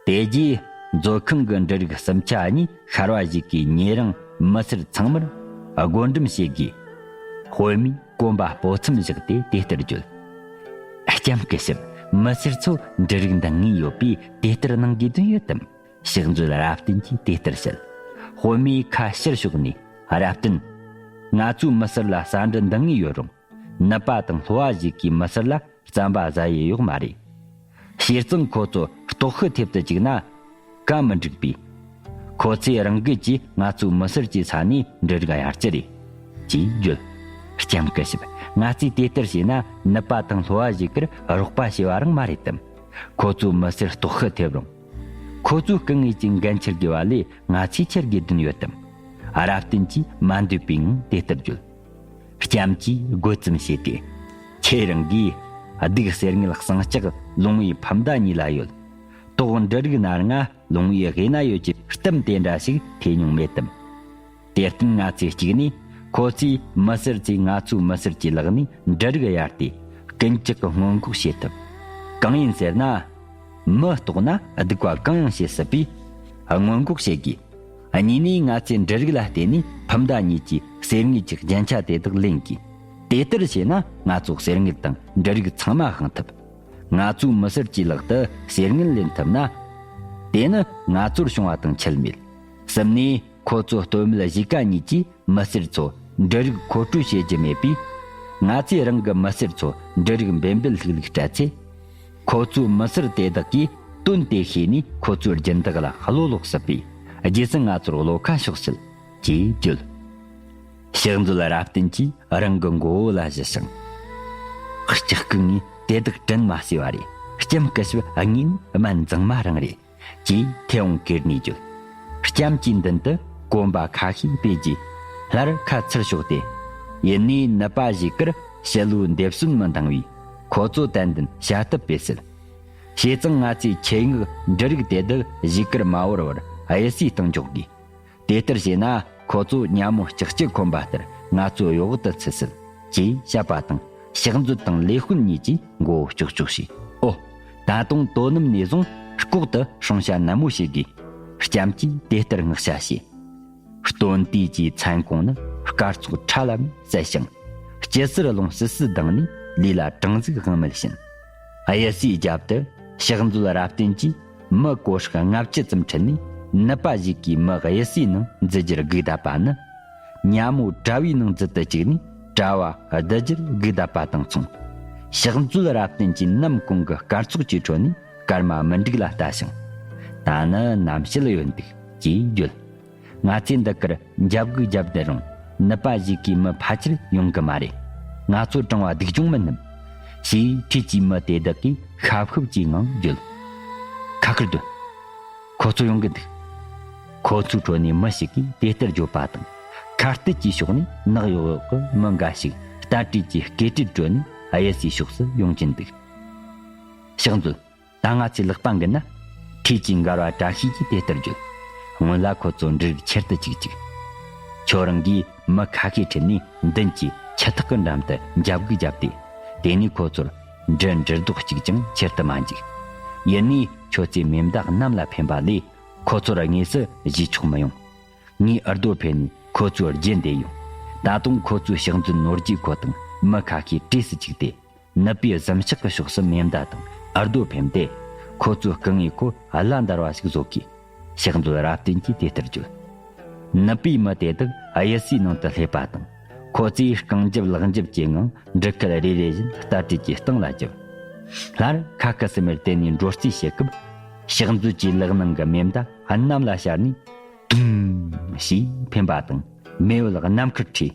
དེ་རྗེས་མཛོད་ཁང་གི་འབྲུ་རིགས་གསུམ་ཆ་གཉིས་ཤར་བ་གཞིས་ཀའི་ཉེ་རིང་མི་སེར་ཚང་མར་བགོ་འགྲེམས་བྱེད་དགོས། དཔོན་མོས་གོམ་པ་སྤོ་མཚམས་བཞག་སྟེ་དེ་ལྟར་བརྗོད། ལྕམ་སྐུ་ཞབས། མི་སེར་ཚོ་འབྲུ་རིགས་འདང་ངེས་ཡོད་པས་དེ་ལྟར་གནང་དགོས་དོན་ཡོད་དམ། ཕྱག་མཛོད་རབ་བརྟན་གྱིས་དེ་ལྟར་བཤད། དཔོན་མོས་ཁ་ཕྱིར་ཕྱོགས་ནས། རབ་བརྟན། ང་ཚོའི་མི་སེར་ལ་ཟ་འབྲུ་འདང་ངེས་ཡོད་རུང་། ནུབ་པ་དང་ལྷོ་བ་གཞིས་ཀའི་མི་སེར་ལ་རྩམ་པ་ཟ་ཡི་ཡོད་མ་རེད། བྱས་ཙང་ཁོ་ཚོ་ལྟོགས་ཤི་ཐེབས་དུ་བཅུག་ན་གང་མི་འགྲིག་པས། ཁོ་ཚོས་རང་འགུལ་གྱིས་ང་ཚོའི་མི་སེར་གྱི་ས་ནས་འབྲུ་རིགས་གཡར་རྒྱུ་རེད། ཅེས་བརྗོད། ལྕམ་སྐུ་ཞབས། ང་ཚོས་དེ་ལྟར་བྱས་ན་ནུབ་པ་དང་ལྷོ་བ་ཞིག་གིར་རོགས་པ་བྱས་པ་རང་མ་རེད་དམ། ཁོ་ཚོ་མི་སེར་ལྟོགས་ཤི་ཐེབས་རུང་། ཁོ་ཚོའི་སྐུ་ངལ་གྱི་འགན་འཁྱེར་དགོས་པ་ལས་ང་ཚོས་འཁྱེར་དགོས་དོན་ཡོད་དམ། རབ་བརྟན་གྱིས་མ་འདོད་པའི་ངང་དེ་ལྟར་བརྗོད། ལྕམ་གྱིས་དགོད་ཙམ་བྱས་ཏེ། ཁྱེད་རང་གིས་སྡུག་གསེར་དངུལ་ཟངས་ལྕགས་ལུང་པའི་ཕམ་མདའ་གཉིས་ལ་ཡོད། ཏོག་འབྲུ་རིགས་ནར་ང་ལུང་པའི་དབྱེ་ན་ཡོད་ཀྱི་གཏམ་དེ་འདྲ་ཞིག་ཐོས་མྱོང་མེད་དམ། དེར་བརྟེན་ང་ཚོས་གཅིག་ནས་ཁོ་ཚོས་མི་སེར་ཚོས་ང་ཚོའི་མི་སེར་གྱི་ལག་ནས་འབྲུ་རིགས་གཡར་ཏེ་ཀུན་སྤྱོད་ཀྱི་སྔོན་འགོག་བྱེད་ཐུབ། གང་ཡིན་ཟེར་ན། མི་ལྟོགས་ན་སྡིག་པ་གང་ཡང་བྱེད་སྲིད་པས། སྔོན་འགོག་བྱེད་དགོས། གཉིས་ནས་ང་ཚོས་འབྲུ་རིགས་ལ་བརྟེན་ནས་ཕུ་མདའ་གཉིས་ཀྱི་གསེར་དངུལ་གྱི་རྒྱན་ཆ་དེ་དག་ལེན་དགོས། དེ་ལྟར་བྱས་ན་ང་ཚོ་གསེར་དངུལ་དང་འབྲུ་རིགས་ཚང་མ་འཕངས་ཐུབ། ང་ཚོའི་མི་སེར་གྱི་ལག་ཏུ་གསེར་དངུལ་ལེན་ཐུབ་ན། དེ་ནི་ང་ཚོར་བྱུང་བ་དང་ཁྱད་མེད། གསུམ་ནས་ཁོ་ཚོ་སྟོད་སྨད་གཞིས་ཀ་གཉིས་ཀྱི་མི་སེར་ཚོ་འབྲུ་རིགས་མཁོ་སྤྲོད་བྱེད་རྒྱུ་མེད་པས། ང་ཚོས་རང་གི་མི་སེར་ཚོ་འབྲུ་རིགས་འབེལ་འབེལ་ལྷུག་ལྷུག་སྤྲད་ཚེ། ཁོ་ཚོའི་མི་སེར་དེ་དག་གིས་དོན་དེ་ཤེས་ནས་ཁོ་ཚོའི་སྦྱིན་བདག་ལ་བློ་ལོག་སྲིད་པས། རྗེས་སུ་ང་ཚོར་བློ་ཁ་ཕྱོགས་སྲིད་ཅེས་བརྗོད། ཕྱག་མཛོད་རབ་བརྟན་གྱིས་རང་གི་མགོ་བོ་ལ་གཞུ་ཞིང་། ལྕགས་སྐུ་ངས་དེ་དག་དྲན་མ་ཟེར་བ་རེད། ལྕམ་སྐུ་ཞབས་དངོས་ནི་སྨན་མཛངས་མ་རང་རེད། ཅེས་མཐེ་བོང་ཀེར་ནས་བརྗོད། ལྕམ་གྱིས་མདུན་དུ་གོན་པ་ཁ་ཤས་སྤེལ་རྗེས། སླར་ཁ་ཚུར་ཕྱོགས་ཏེ། ཡུལ་ནས་ནུབ་པ་ཞིག་གིར་ཞི་ལུའི་འདེབས་གསོན་མི་འདང་བས། ཁོ་ཚོ་ཏན་ཏན་བྱ་ཐབས་སྤེལ་སྲིད། བྱས་ཙང་ང་ཚོས་ཆེད་མངགས་འབྲུ་རིགས་དེ་དག་ཞིག་གིར་མ་བོར་བར་གཡུལ་སའི་སྟེང་འཇོག་དགོས། དེ་ལྟར་བྱས་ན་ཁོ་ཚོ་ཉ་མོ་ལྕགས་ཀྱུ་གོན་པ་ལྟར་ང་ཚོའི་འོག་ཏུ་ཚུད་སྲིད། ཅེས་བཤད་པ་དང་ཕྱག་མཛོད་དང་ལས་དཔོན་གཉིས་ཀྱིས་མགོ་བོ་ལྕོག་ལྕོག་བྱས། ཨོ། ད་དུང་དོ་ནམ་ནས་བཟུང་ལྐོག་ཏུ་སྲུང་བྱ་ནན་མོ་བྱེད་དགོས། ལྕམ་གྱིས་དེ་ལྟར་མངགས་བྱ་བྱས། སྟོན་དུས་ཀྱི་མཚན་གུང་ནི་སྐར་ཚོགས་ཁྲ་ལམ་མེ་གསལ་ཞིང་། སྤྱི་སེར་རླུང་སིལ་སིལ་ལྡང་ནས་ལུས་ལ་གྲང་ཟུག་དབང་མེད་བྱིན། གཡུལ་སའི་རྒྱབ་ཏུ་ཕྱག་མཛོད་རབ་བརྟན་གྱིས་མི་གོ་ཧྲག་ལྔ་བཅུ་ཙམ་ཁྲིད་ནས་ནུབ་པ་ཞིག་གིས་མི་གཡུལ་སའི་ནང་འཛུལ་རྒྱུར་སྒུག་བསྡད་པ་ནི། ཉ་མོ་གྲྭ་བའི་ནང་འཛུལ་དུ་བཅུག་ནས་གྲྭ་བ་བསྡུ་རྒྱུར་སྒུག་བསྡད་པ་དང་མཚུངས། ཕྱག་མཛོད་རབ་བརྟན་གྱིས་ནམ་གུང་གི་སྐར་ཚོགས་ཀྱི་ཁྲོད་ནས་སྐར་མ་མི་འགྲིག་ལ་ལྟ་ཞིང་། ད་ནི་ནམ་ཕྱེད་ཡོད་འདུག་ཅེས་བརྗོད། ང་ཚོས་འདི་གར་འཇབ་རྒོལ་བརྒྱབ་བསྡད་རུང་ནུབ་པ་ཞིག་གིས་མི་ཕལ་ཆེར་ཡོང་གི་མ་རེད། ང་ཚོ་གྲང་བ་སྡུག་གྱོང་མིན་ནམ། ཞེས་འཁྲིས་ཀྱི་མི་དེ་དག་གིས་ཤབ་ཤུབ་ཀྱི་ངང་བརྗོད། ཁ་ཁར་སྡོད། ཁོ་ཚོ་ཡོང་གི་འདུག་ཁོ་ཚོའི་ཁྲོད་ནས་མི་ཞིག་གིས་དེ་ལྟར་བརྗོད་པ་དང་། ཁ་གཏད་ཀྱི་ཕྱོགས་ནས་ནག་ཡོག་ཡོག་གི་མི་འགའ་ཞིག་རྟ་དྲེལ་གྱི་སྐེ་དྲེད་བཀྲོལ་ནས་གཡུལ་སའི་ཕྱོགས་སུ་ཡོང་གིན་འདུག་ཕྱག་མཛོད། ད་ང་ཚོས་ལག་པ་འགུལ་ན། འཁྲིས་ཀྱི་མགར་བ་བཀྲ་ཤིས་ཀྱིས་དེ་ལྟར་བརྗོད། སྔོན་ལ་ཁོ་ཚོ་འབྲུ་རིགས་ཁྱེར་དུ་བཅུག་ཅིག་ཁྱོད་རང་གིས་མི་ཁ་ཤས་ཁྲིད་ནས་མདུན་གྱི་ཆུ་ཐག་གི་འགྲམ་དུ་འཇབ་རྒོལ་བརྒྱབ་སྟེ། དེ་ནས་ཁོ་ཚོར་འབྲུ་འབྲུ་རྡོག་གཅིག་ཀྱང་ཁྱེར་དུ་མ་འཇུག་ཡུལ་ནས་ཁྱོད་ཚོས་མེ་མདའ་གནམ་ལ་འཕེན་པ་ལས་ཁོ་ཚོར་དངོས་སུ་གཞིས་ཆགས་མི་ཡོང་། ངས་རྡོ་འཕེན་ནས་ཁོ་ཚོའི་རྒྱུད་འདེད་ཡོང་། ད་དུང་ཁོ་ཚོའི་ཕྱག་མཛོད་ནོར་རྒྱས་ཁོ་དང་མི་ཁ་ཤས་བྲོས་སུ་བཅུག་སྟེ། ནུབ་པའི་གཟིམ་ཤག་གི་ཕྱོགས་སུ་མེ་མདའ་དང་རྡོ་འཕེན་ཏེ། ཁོ་ཚོའི་སྐུ་ངོས་ཁོ་གླ་འདར་བ་ཞིག་བཟོ་གིས། ཕྱག་མཛོད་རབ་བརྟན་གྱིས་དེ་ལྟར་བརྗོད། ནུབ་པའི་མི་དེ་དག་གཡུལ་སའི་ནང་དུ་སླེབས་པ་དང་། ཁོ་ཚོས་རྐང་རྒྱབ་ལག་འཇབ་ཀྱི་ངང་འབྲུ་ཁལ་རེ་རེ་བཞིན་རྟ་དྲེལ་གྱི་སྟེང་ལ་བརྒྱབ། སླར་ཁ་ཁ་སི་མེར་དེད་ནས་འགྲོ་རྩིས་བྱེད་སྐབས། ཕྱག་མཛོད་ཀྱི་ལག་ནང་གི་མེ་མདའ་གནམ་ལ་ཤར་ནས། དུམ། ཞེས་འཕེན་པ་དང་མེ་འོད་གནམ་ཁར་འཕྲོས།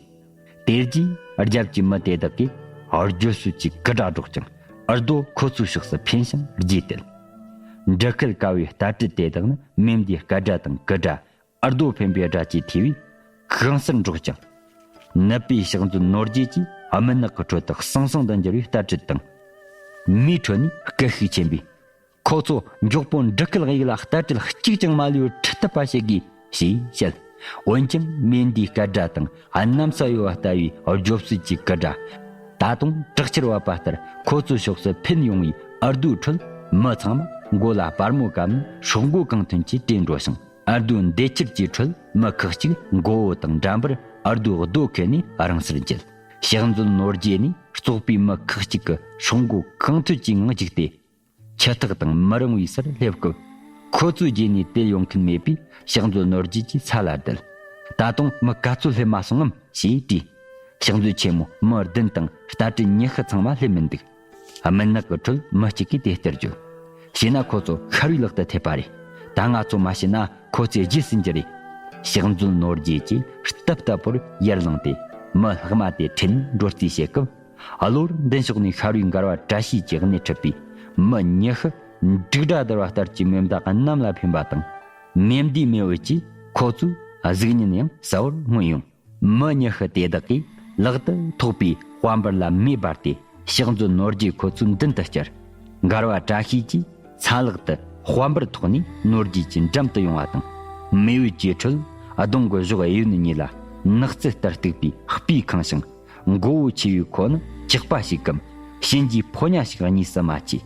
དེ་རྗེས་རྒྱབ་ཀྱི་མི་དེ་དག་གིས་རྒྱོབ་སོད་ཀྱི་ཀི་སྒྲ་སྒྲོག་ཅིང་རྡོ་ཁོ་ཚོའི་ཕྱོགས་སུ་འཕེན་ཞིང་རྗེས་དེད། འབྲུ་ཁལ་ཀ་བའི་རྟ་དྲེལ་དེ་དག་ནི་མེ་མདའི་སྐད་སྒྲ་དང་ཀི་སྒྲ། རྡོ་འཕེན་པའི་སྒྲ་བཅས་ཐོས་པས་གང་སར་འདྲོག་ཅིང་། ནུབ་པའི་ཕྱག་མཛོད་ནོར་རྒྱས་ཀྱིས་རྨུ་ནག་གི་ཁྲོད་དུ་ཟང་ཟིང་དུ་འགྱུར་བའི་རྟ་དྲེལ་དང་། མིའི་ཁྲོད་ནས་སྐད་ཤུགས་ཆེན་པོས། ཁོ་ཚོ་མགྱོགས་པོ་འབྲུ་ཁལ་གཡུག་ལ་རྟ་དྲེལ་གཅིག་ཀྱང་མ་ལུས་པར་ཁྲིད་ཐུབ་པ་བྱེད་དགོས་ཞེས་བཤད། འོན་ཀྱང་མེ་མདའི་སྐད་སྒྲ་དང་གནམ་ས་གཡོ་བ་ལྟ་བུའི་རྒྱོབ་སོད་ཀྱི་ཀི་སྒྲ། ད་དུང་དྲག་ཆར་བབས་པ་ལྟར་ཁོ་ཚོའི་ཕྱོགས་སུ་འཕེན་ཡོང་བའི་རྡོའི་ཁྲོད་མི་ཚང་མ་མགོ་ལ་པར་མོ་བཀབ་ནས་སྲོག་མགོ་གང་ཐོན་གྱིས་བྲོས་འགྲོ་ཞིང་། རྡོའི་འདེད་ཁྱེར་གྱི་ཁྲོད་མི་ཁག་ཅིག་མགོ་བོ་དང་འགྲམ་པར་རྡོའི་རྡོ་ཁུར་ནས་རང་སར་འགྱེལ། ཕྱག་མཛོད་ནོར་རྒྱས་ནས་བཙོག་པའི་མི་ཁག་ཅིག་གི་སྲོག་མགོ་གང་ཐོན་གྱི་ངང་འཇིགས་ཏེ། ཆུ་ཐག་དང་མི་རིང་བའི་སར་སླེབས་སྐབས། ཁོ་ཚོའི་རྗེས་ནས་དེད་ཡོང་མཁན་མེད་པས་ཕྱག་མཛོད་ནོར་རྒྱས་ཀྱིས་ས་ལ་བསྡད། ད་དུང་མི་ག་ཚོད་སླེབས་མ་སོང་ངམ་ཞེས་དྲིས། ཕྱག་མཛོད་ཆེན་མོ་མི་བདུན་དང་རྟ་དྲེལ་ཉི་ཤུ་ཚང་མ་སླེབས་མི་འདུག་རྨུ་ནག་གི་ཁྲོད་མི་གཅིག་གིས་དེ་ལྟར་བརྗོད། བྱས་ན་ཁོ་ཚོ་ཤར་བའི་ལག་ཏུ་ཐེབས་པ་རེད། ད་ང་ཚོ་མ་བྱས་ན་ཁོ་ཚོས་རྗེས་ཟིན་རྒྱུ་རེད། ཕྱག་མཛོད་ནོར་རྒྱས་ཀྱིས་སྟབས་སྟབས་པོར་ཡར་ལངས་ཏེ། མི་ལྷག་མ་དེ་ཁྲིད་ནས་འགྲོ་རྩིས་བྱེད་སྐབས། གློ་བུར་མདུན་ཕྱོགས་ནས་ཤར་བའི་མགར་བ་བཀྲ་ཤིས་ཀྱི་སྣེ་ཁྲིད་པའི་མི་ཉི་ཤུ་འབྲུག་སྒྲ་བརྡར་བ་ལྟར་གྱི་མེ་མདའ་གནམ་ལ་འཕེན་པ་དང་། མེ་མདའི་མེ་འོད་ཀྱིས་ཁོ་ཚོའི་གཟུགས་བརྙན་ཡང་གསལ་བོར་མངོན་ཡོང་། མི་ཉི་ཤུ་དེ་དག་གིས་ལག་ཏུ་ཐོགས་པའི་དཔའ་འབུར་ལ་མེ་སྦར་ཏེ། ཕྱག་མཛོད་ནོར་རྒྱས་ཁོ་ཚོའི་མདུན་དུ་བསྐྱལ། མགར་བ་བཀྲ་ཤིས་ཀྱིས་ཚ་ལག་ཏུ་དཔའ་འབུར་ཐོགས་ནས་ནོར་རྒྱས་ཀྱི་འགྲམ་དུ་ཡོང་བ་དང་། མེ་འོད་ཀྱི་ཁྲོད་གདོང་གི་གཞོགས་གཡས་གཡོན་གཉིས་ལ་ནག་རྩི་ལྟར་སྟུག་པའི་སྤུས་ཁེངས་ཤིང་། མགོ་བོ་ཆེ་བའི་ཁོ་ནི་ཇག་པ་ཞིག་གམ་གཤིན་རྗེའི་ཕོ་ཉ་ཞིག་གཉིས་སུ་མ་མཆིས།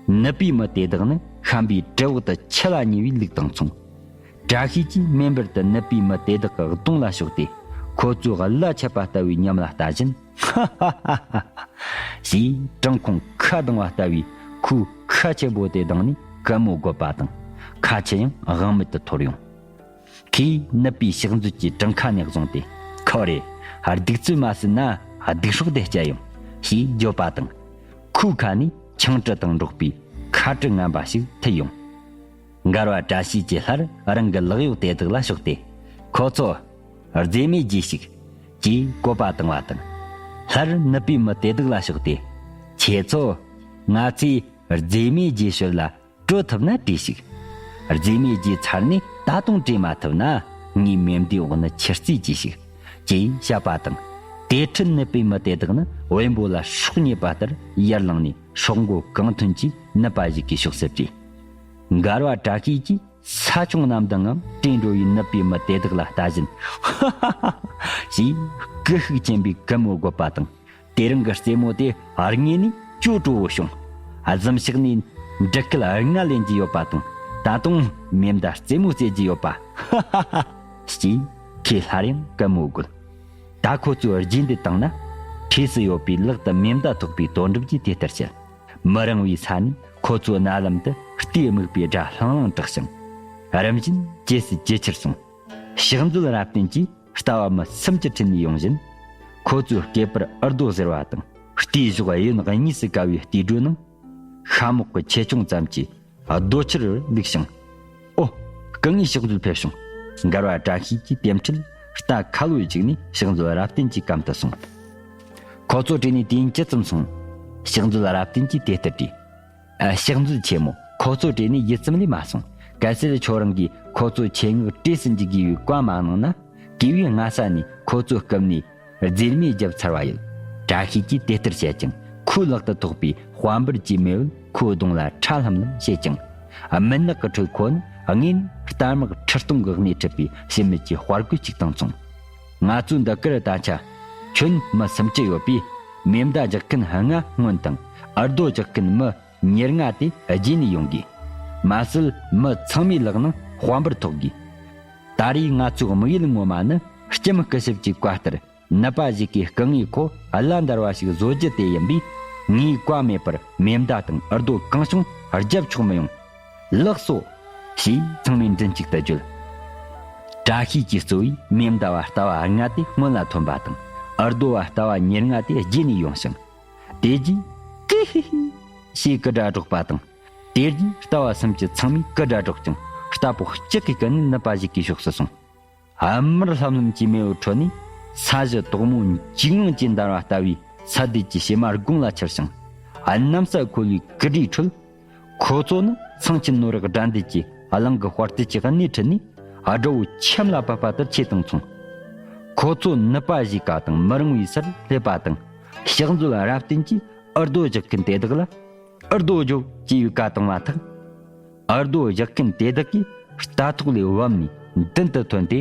ནུབ་པའི་མི་དེ་དག་ནི་ཤན་པའི་གྲི་འོག་ཏུ་ཆུ་ལ་ཉེ་བའི་ལུགས་དང་མཚུངས། བཀྲ་ཤིས་ཀྱིས་མེ་འབུར་དུ་ནུབ་པའི་མི་དེ་དག་གི་གདོང་ལ་ཕྱོགས་ཏེ། ཁོ་ཚོའི་གླ་ཆད་པ་ལྟ་བུའི་ཉམས་ལ་ལྟ་བཞིན། ཧ་ཧ་ཧ་ཧ། ཞེས་བྲང་ཁོང་ཁ་གདངས་པ་ལྟ་བུའི་ཁོའི་ཁ་ཆེན་པོ་དེ་གདངས་ནས་གད་མོ་དགོད་པ་དང་། ཁ་ཆུ་ཡང་དབང་མེད་དུ་འཐོར་ཡོང་། ཁོས་ནུབ་པའི་ཕྱག་མཛོད་ཀྱི་བྲང་ཁ་ནས་བཟུང་སྟེ། ཁོ་རེ། སྡིག་ཚུལ་མ་བསད་ན་སྡིག་སྲོག་དེ་བསྐྱལ་ཡོང་། ཞེས་བརྗོད་པ་དང་། ཁོའི་ཁ་ནས་ཆང་དྲི་དང་འགྲོགས་པའི་ཁ་དྲི་ངན་པ་ཞིག་འཐུལ་ཡོང་། མགར་བ་བཀྲ་ཤིས་ཀྱིས་སླར་རང་གི་ལག་གཡོག་དེ་དག་ལ་ཕྱོགས་ཏེ། ཁོ་ཚོ། རྫས་མེད་རྒྱུས་ཤིག་ཅེས་བཀོད་པ་བཏང་བ་དང་། སླར་ནུབ་པའི་མི་དེ་དག་ལ་ཕྱོགས་ཏེ། ཁྱེད་ཚོ། ང་ཚོས་རྫས་མེད་རྒྱུས་ཞོར་ལ་བྲོས་ཐུབ་ན་བྲོས་ཤིག་རྫས་མེད་རྒྱུས་ཚར་ནས་ད་དུང་བྲོས་མ་ཐུབ་ན། ངའི་མེ་མདའི་འོག་ནས་ཁྱེར་རྩིས་གྱིས་ཤིག་ཅེས་བཤད་པ་དང་། དེ་འཕྲལ་ནུབ་པའི་མི་དེ་དག་ནི་བེམ་པོ་ལ་སྲོག་ཉེས་པ་ལྟར་ཡར་ལངས་ནས། སྲོག་མགོ་གང་ཐོན་གྱིས་ནུབ་པ་ཞིག་གི་ཕྱོགས་སུ་བྲོས། མགར་བ་བཀྲ་ཤིས་ཀྱིས་ས་ཆུང་གནམ་དུ་ངང་བྲོས་འགྲོ་བའི་ནུབ་པའི་མི་དེ་དག་ལ་ལྟ་བཞིན། ཧ་ཧ་ཧ། ཞེས་སྐུལ་ཤུགས་ཆེན་པོས་གད་མོ་དགོད་པ་དང་། དེ་རིང་གི་རྩེད་མོ་དེ་དངོས་གནས་ཅོ་བྲོ་བོ་བྱུང་། གཟིམ་ཤག་ནས་འབྲུ་སྐད་ལྔ་ལེན་གྱི་ཡོད་པ་དང་། ད་དུང་མེ་མདའ་རྩེད་མོ་རྩེ་གྱི་ཡོད་པ། ཧ་ཧ་ཧ། ཞེས་ཁོས་སླར་ཡང་གད་མོ་དགོད། ད་ཁོ་ཚོས་རྗེས་འདེད་བཏང་ན། འཁྲིས་སུ་ཡོད་པའི་ལག་ཏུ་མེ་མདའ་ཐོགས་པའི་དོན་གྲུབ་ཀྱིས་དེ་ལྟར་བཤད། མི་རིང་བའི་ས་ནས་ཁོ་ཚོའི་རྣ་ལམ་དུ་རྟའི་རྨིག་པའི་སྒྲ་ལྷང་ལྷང་གྲགས་ཤིང་། རིམ་བཞིན་ཇེ་སུ་ཇེ་ཆེར་སོང་། ཕྱག་མཛོད་རབ་བརྟན་གྱིས་རྟ་བ་མི་སུམ་ཅུ་ཁྲིད་ནས་ཡོང་བཞིན། ཁོ་ཚོའི་སྐེད་པར་འུར་རྡོ་ཟེར་བ་དང་། རྟའི་གཞོགས་གཡོན་གཉིས་སུ་བཀབ་པའི་རྟའི་སྒྲོ་ནང་། ཤ་མོག་གི་ཆེ་ཆུང་ཙམ་གྱི་རྡོ་ཆུར་བླུགས་ཤིང་། ཨོ། སྐུ་ངོ་ཕྱག་མཛོད་ཕེབས་བྱུང་། མགར་བ་བཀྲ་ཤིས་ཀྱིས་དེ་འཕྲལ་རྟ་ཁ་ལོ་བཅུག་ནས་ཕྱག་མཛོད་རབ་བརྟན་གྱི་གམ་དུ་སོང་། ཁོ་ཚོ་བྲོས་ནས་དུས་ཡུན་ཇི་ཙམ་སོང་། ཕྱག་མཛོད་རབ་བརྟན་གྱིས་དེ་ལྟར་དྲིས། ཨ། ཕྱག་མཛོད་ཆེན་མོ། ཁོ་ཚོ་བྲོས་ནས་ཡུད་ཙམ་ལས་མ་སོང་། གལ་སྲིད་ཁྱོད་རང་གིས་ཁོ་ཚོ་ཆེད་མངགས་བྲོས་སུ་འཇུག་དགོས་པའི་བཀའ་མ་གནང་ན། གུས་པས་སྔ་ས་ནས་ཁོ་ཚོའི་རྐུབ་ནས་རྫས་རྨས་བརྒྱབ་ཚར་བ་ཡིན། བཀྲ་ཤིས་ཀྱིས་དེ་ལྟར་བཤད་ཅིང་། ཁོའི་ལག་ཏུ་ཐོགས་པའི་དཔའ་འབུར་གྱི་མེ་འོད་ཁོའི་གདོང་ལ་ཁྲ་ལྷམ་ལྷམ་བྱེད་ཅིང་། སྨུག་ནག་གི་ཁྲོད་ཁོ་ནི་དངོས་གནས་རྟ་དམག་ཁྲི་སྟོང་གི་སྣེ་ཁྲིད་པའི་ཕྱི་མིག་གི་དཔའ་རྒོད་ཅིག་དང་མཚུངས། ང་ཚོའི་འདི་གར་ད་ཆ་ཁྱོན་མི་སུམ་ཅུ་ཡོད་པས། མེ་མདའ་རྒྱག་མཁན་ལྔ་སྔོན་དང་། འུར་རྡོ་རྒྱག་མཁན་མི་ཉེར་ལྔ་དེ་རྗེས་ནས་ཡོང་དགོས། མ་གཞི་མི་ཚང་མའི་ལག་ནང་དཔའ་འབུར་ཐོགས་དགོས། ད་རེས་ང་ཚོའི་དམིགས་ཡུལ་ངོ་མ་ནི། ལྕམ་སྐུ་ཞབས་ཀྱི་བཀའ་ལྟར་ནུབ་པ་ཞིག་གི་སྐུ་ངོས་ཁོ་གླ་འདར་བ་ཞིག་བཟོ་རྒྱུ་དེ་ཡིན་པས། ངའི་བཀའ་མེད་པར་མེ་མདའ་དང་འུར་རྡོ་གང་བྱུང་རྒྱབ་ཆོག་མི་ཡོང་། ལགས་སོ། ཞེས་ཚང་མས་མགྲིན་གཅིག་ཏུ་བརྗོད། བཀྲ་ཤིས་ཀྱིས་གཙོས་པའི་མེ་མདའ་བ་རྟ་བ་ལྔ་དེ་སྔོན་ལ་ཐོན་པ་དང་། འུར་རྡོ་བ་རྟ་བ་ཉེར་ལྔ་དེ་རྗེས་ནས་ཡོང་ཞིང་། དེ་རྗེས་ཀི་ཧི་ཧི་ཞེས་སྐད་སྒྲ་སྒྲོག་པ་དང་། དེ་རྗེས་རྟ་བ་སུམ་ཅུ་ཚང་མས་སྐད་སྒྲ་སྒྲོག་ཅིང་། རྟ་ཕོ་གཅིག་གིས་ཀུན་ནས་ནུབ་པ་ཞིག་གི་ཕྱོགས་སུ་སོང་། དམར་ལྷམ་ལྷམ་གྱི་མེ་འོད་ཁྲོད་ནས་ས་གཞི་དོག་མོ་འཇིགས་དངངས་ཀྱིས་འདར་བ་ལྟ་བུའི་ས་སྡེ་གྱི་བྱེ་མ་དགུང་ལ་འཕྱར་ཞིང་། གནམ་ས་འཁོལ་བའི་སྐུ་སྒྲའི་ཁྲོད། ཁོ་ཚོ་ནི་ཚངས་ཆེན་ནོར་བུ་དགྲ་འདུལ་གྱི་གླིང་གི་དཔའ་རྟུལ་གྱི་སྣེ་ཁྲིད་ནས། དགྲ་བོ་ཁྱིམ་ལ་བབས་པ་ལྟར་ཆེ་དང་མཚུངས། ཁོ་ཚོ་ནུབ་པ་ཞིག་ག་དང་མི་རིང་བའི་སར་སླེབས་པ་དང་། ཕྱག་མཛོད་རབ་བརྟན་གྱིས་འུར་རྡོ་རྒྱག་མཁན་དེ་དག་ལ། འུར་རྡོ་རྒྱོབ་ཅེས་པའི་བཀའ་བཏང་མ་ཐག་འུར་རྡོ་རྒྱག་མཁན་དེ་དག་གིས་རྟ་ཐོག་ལས་བབས་ནས་མདུན་དུ་ཐོན་ཏེ།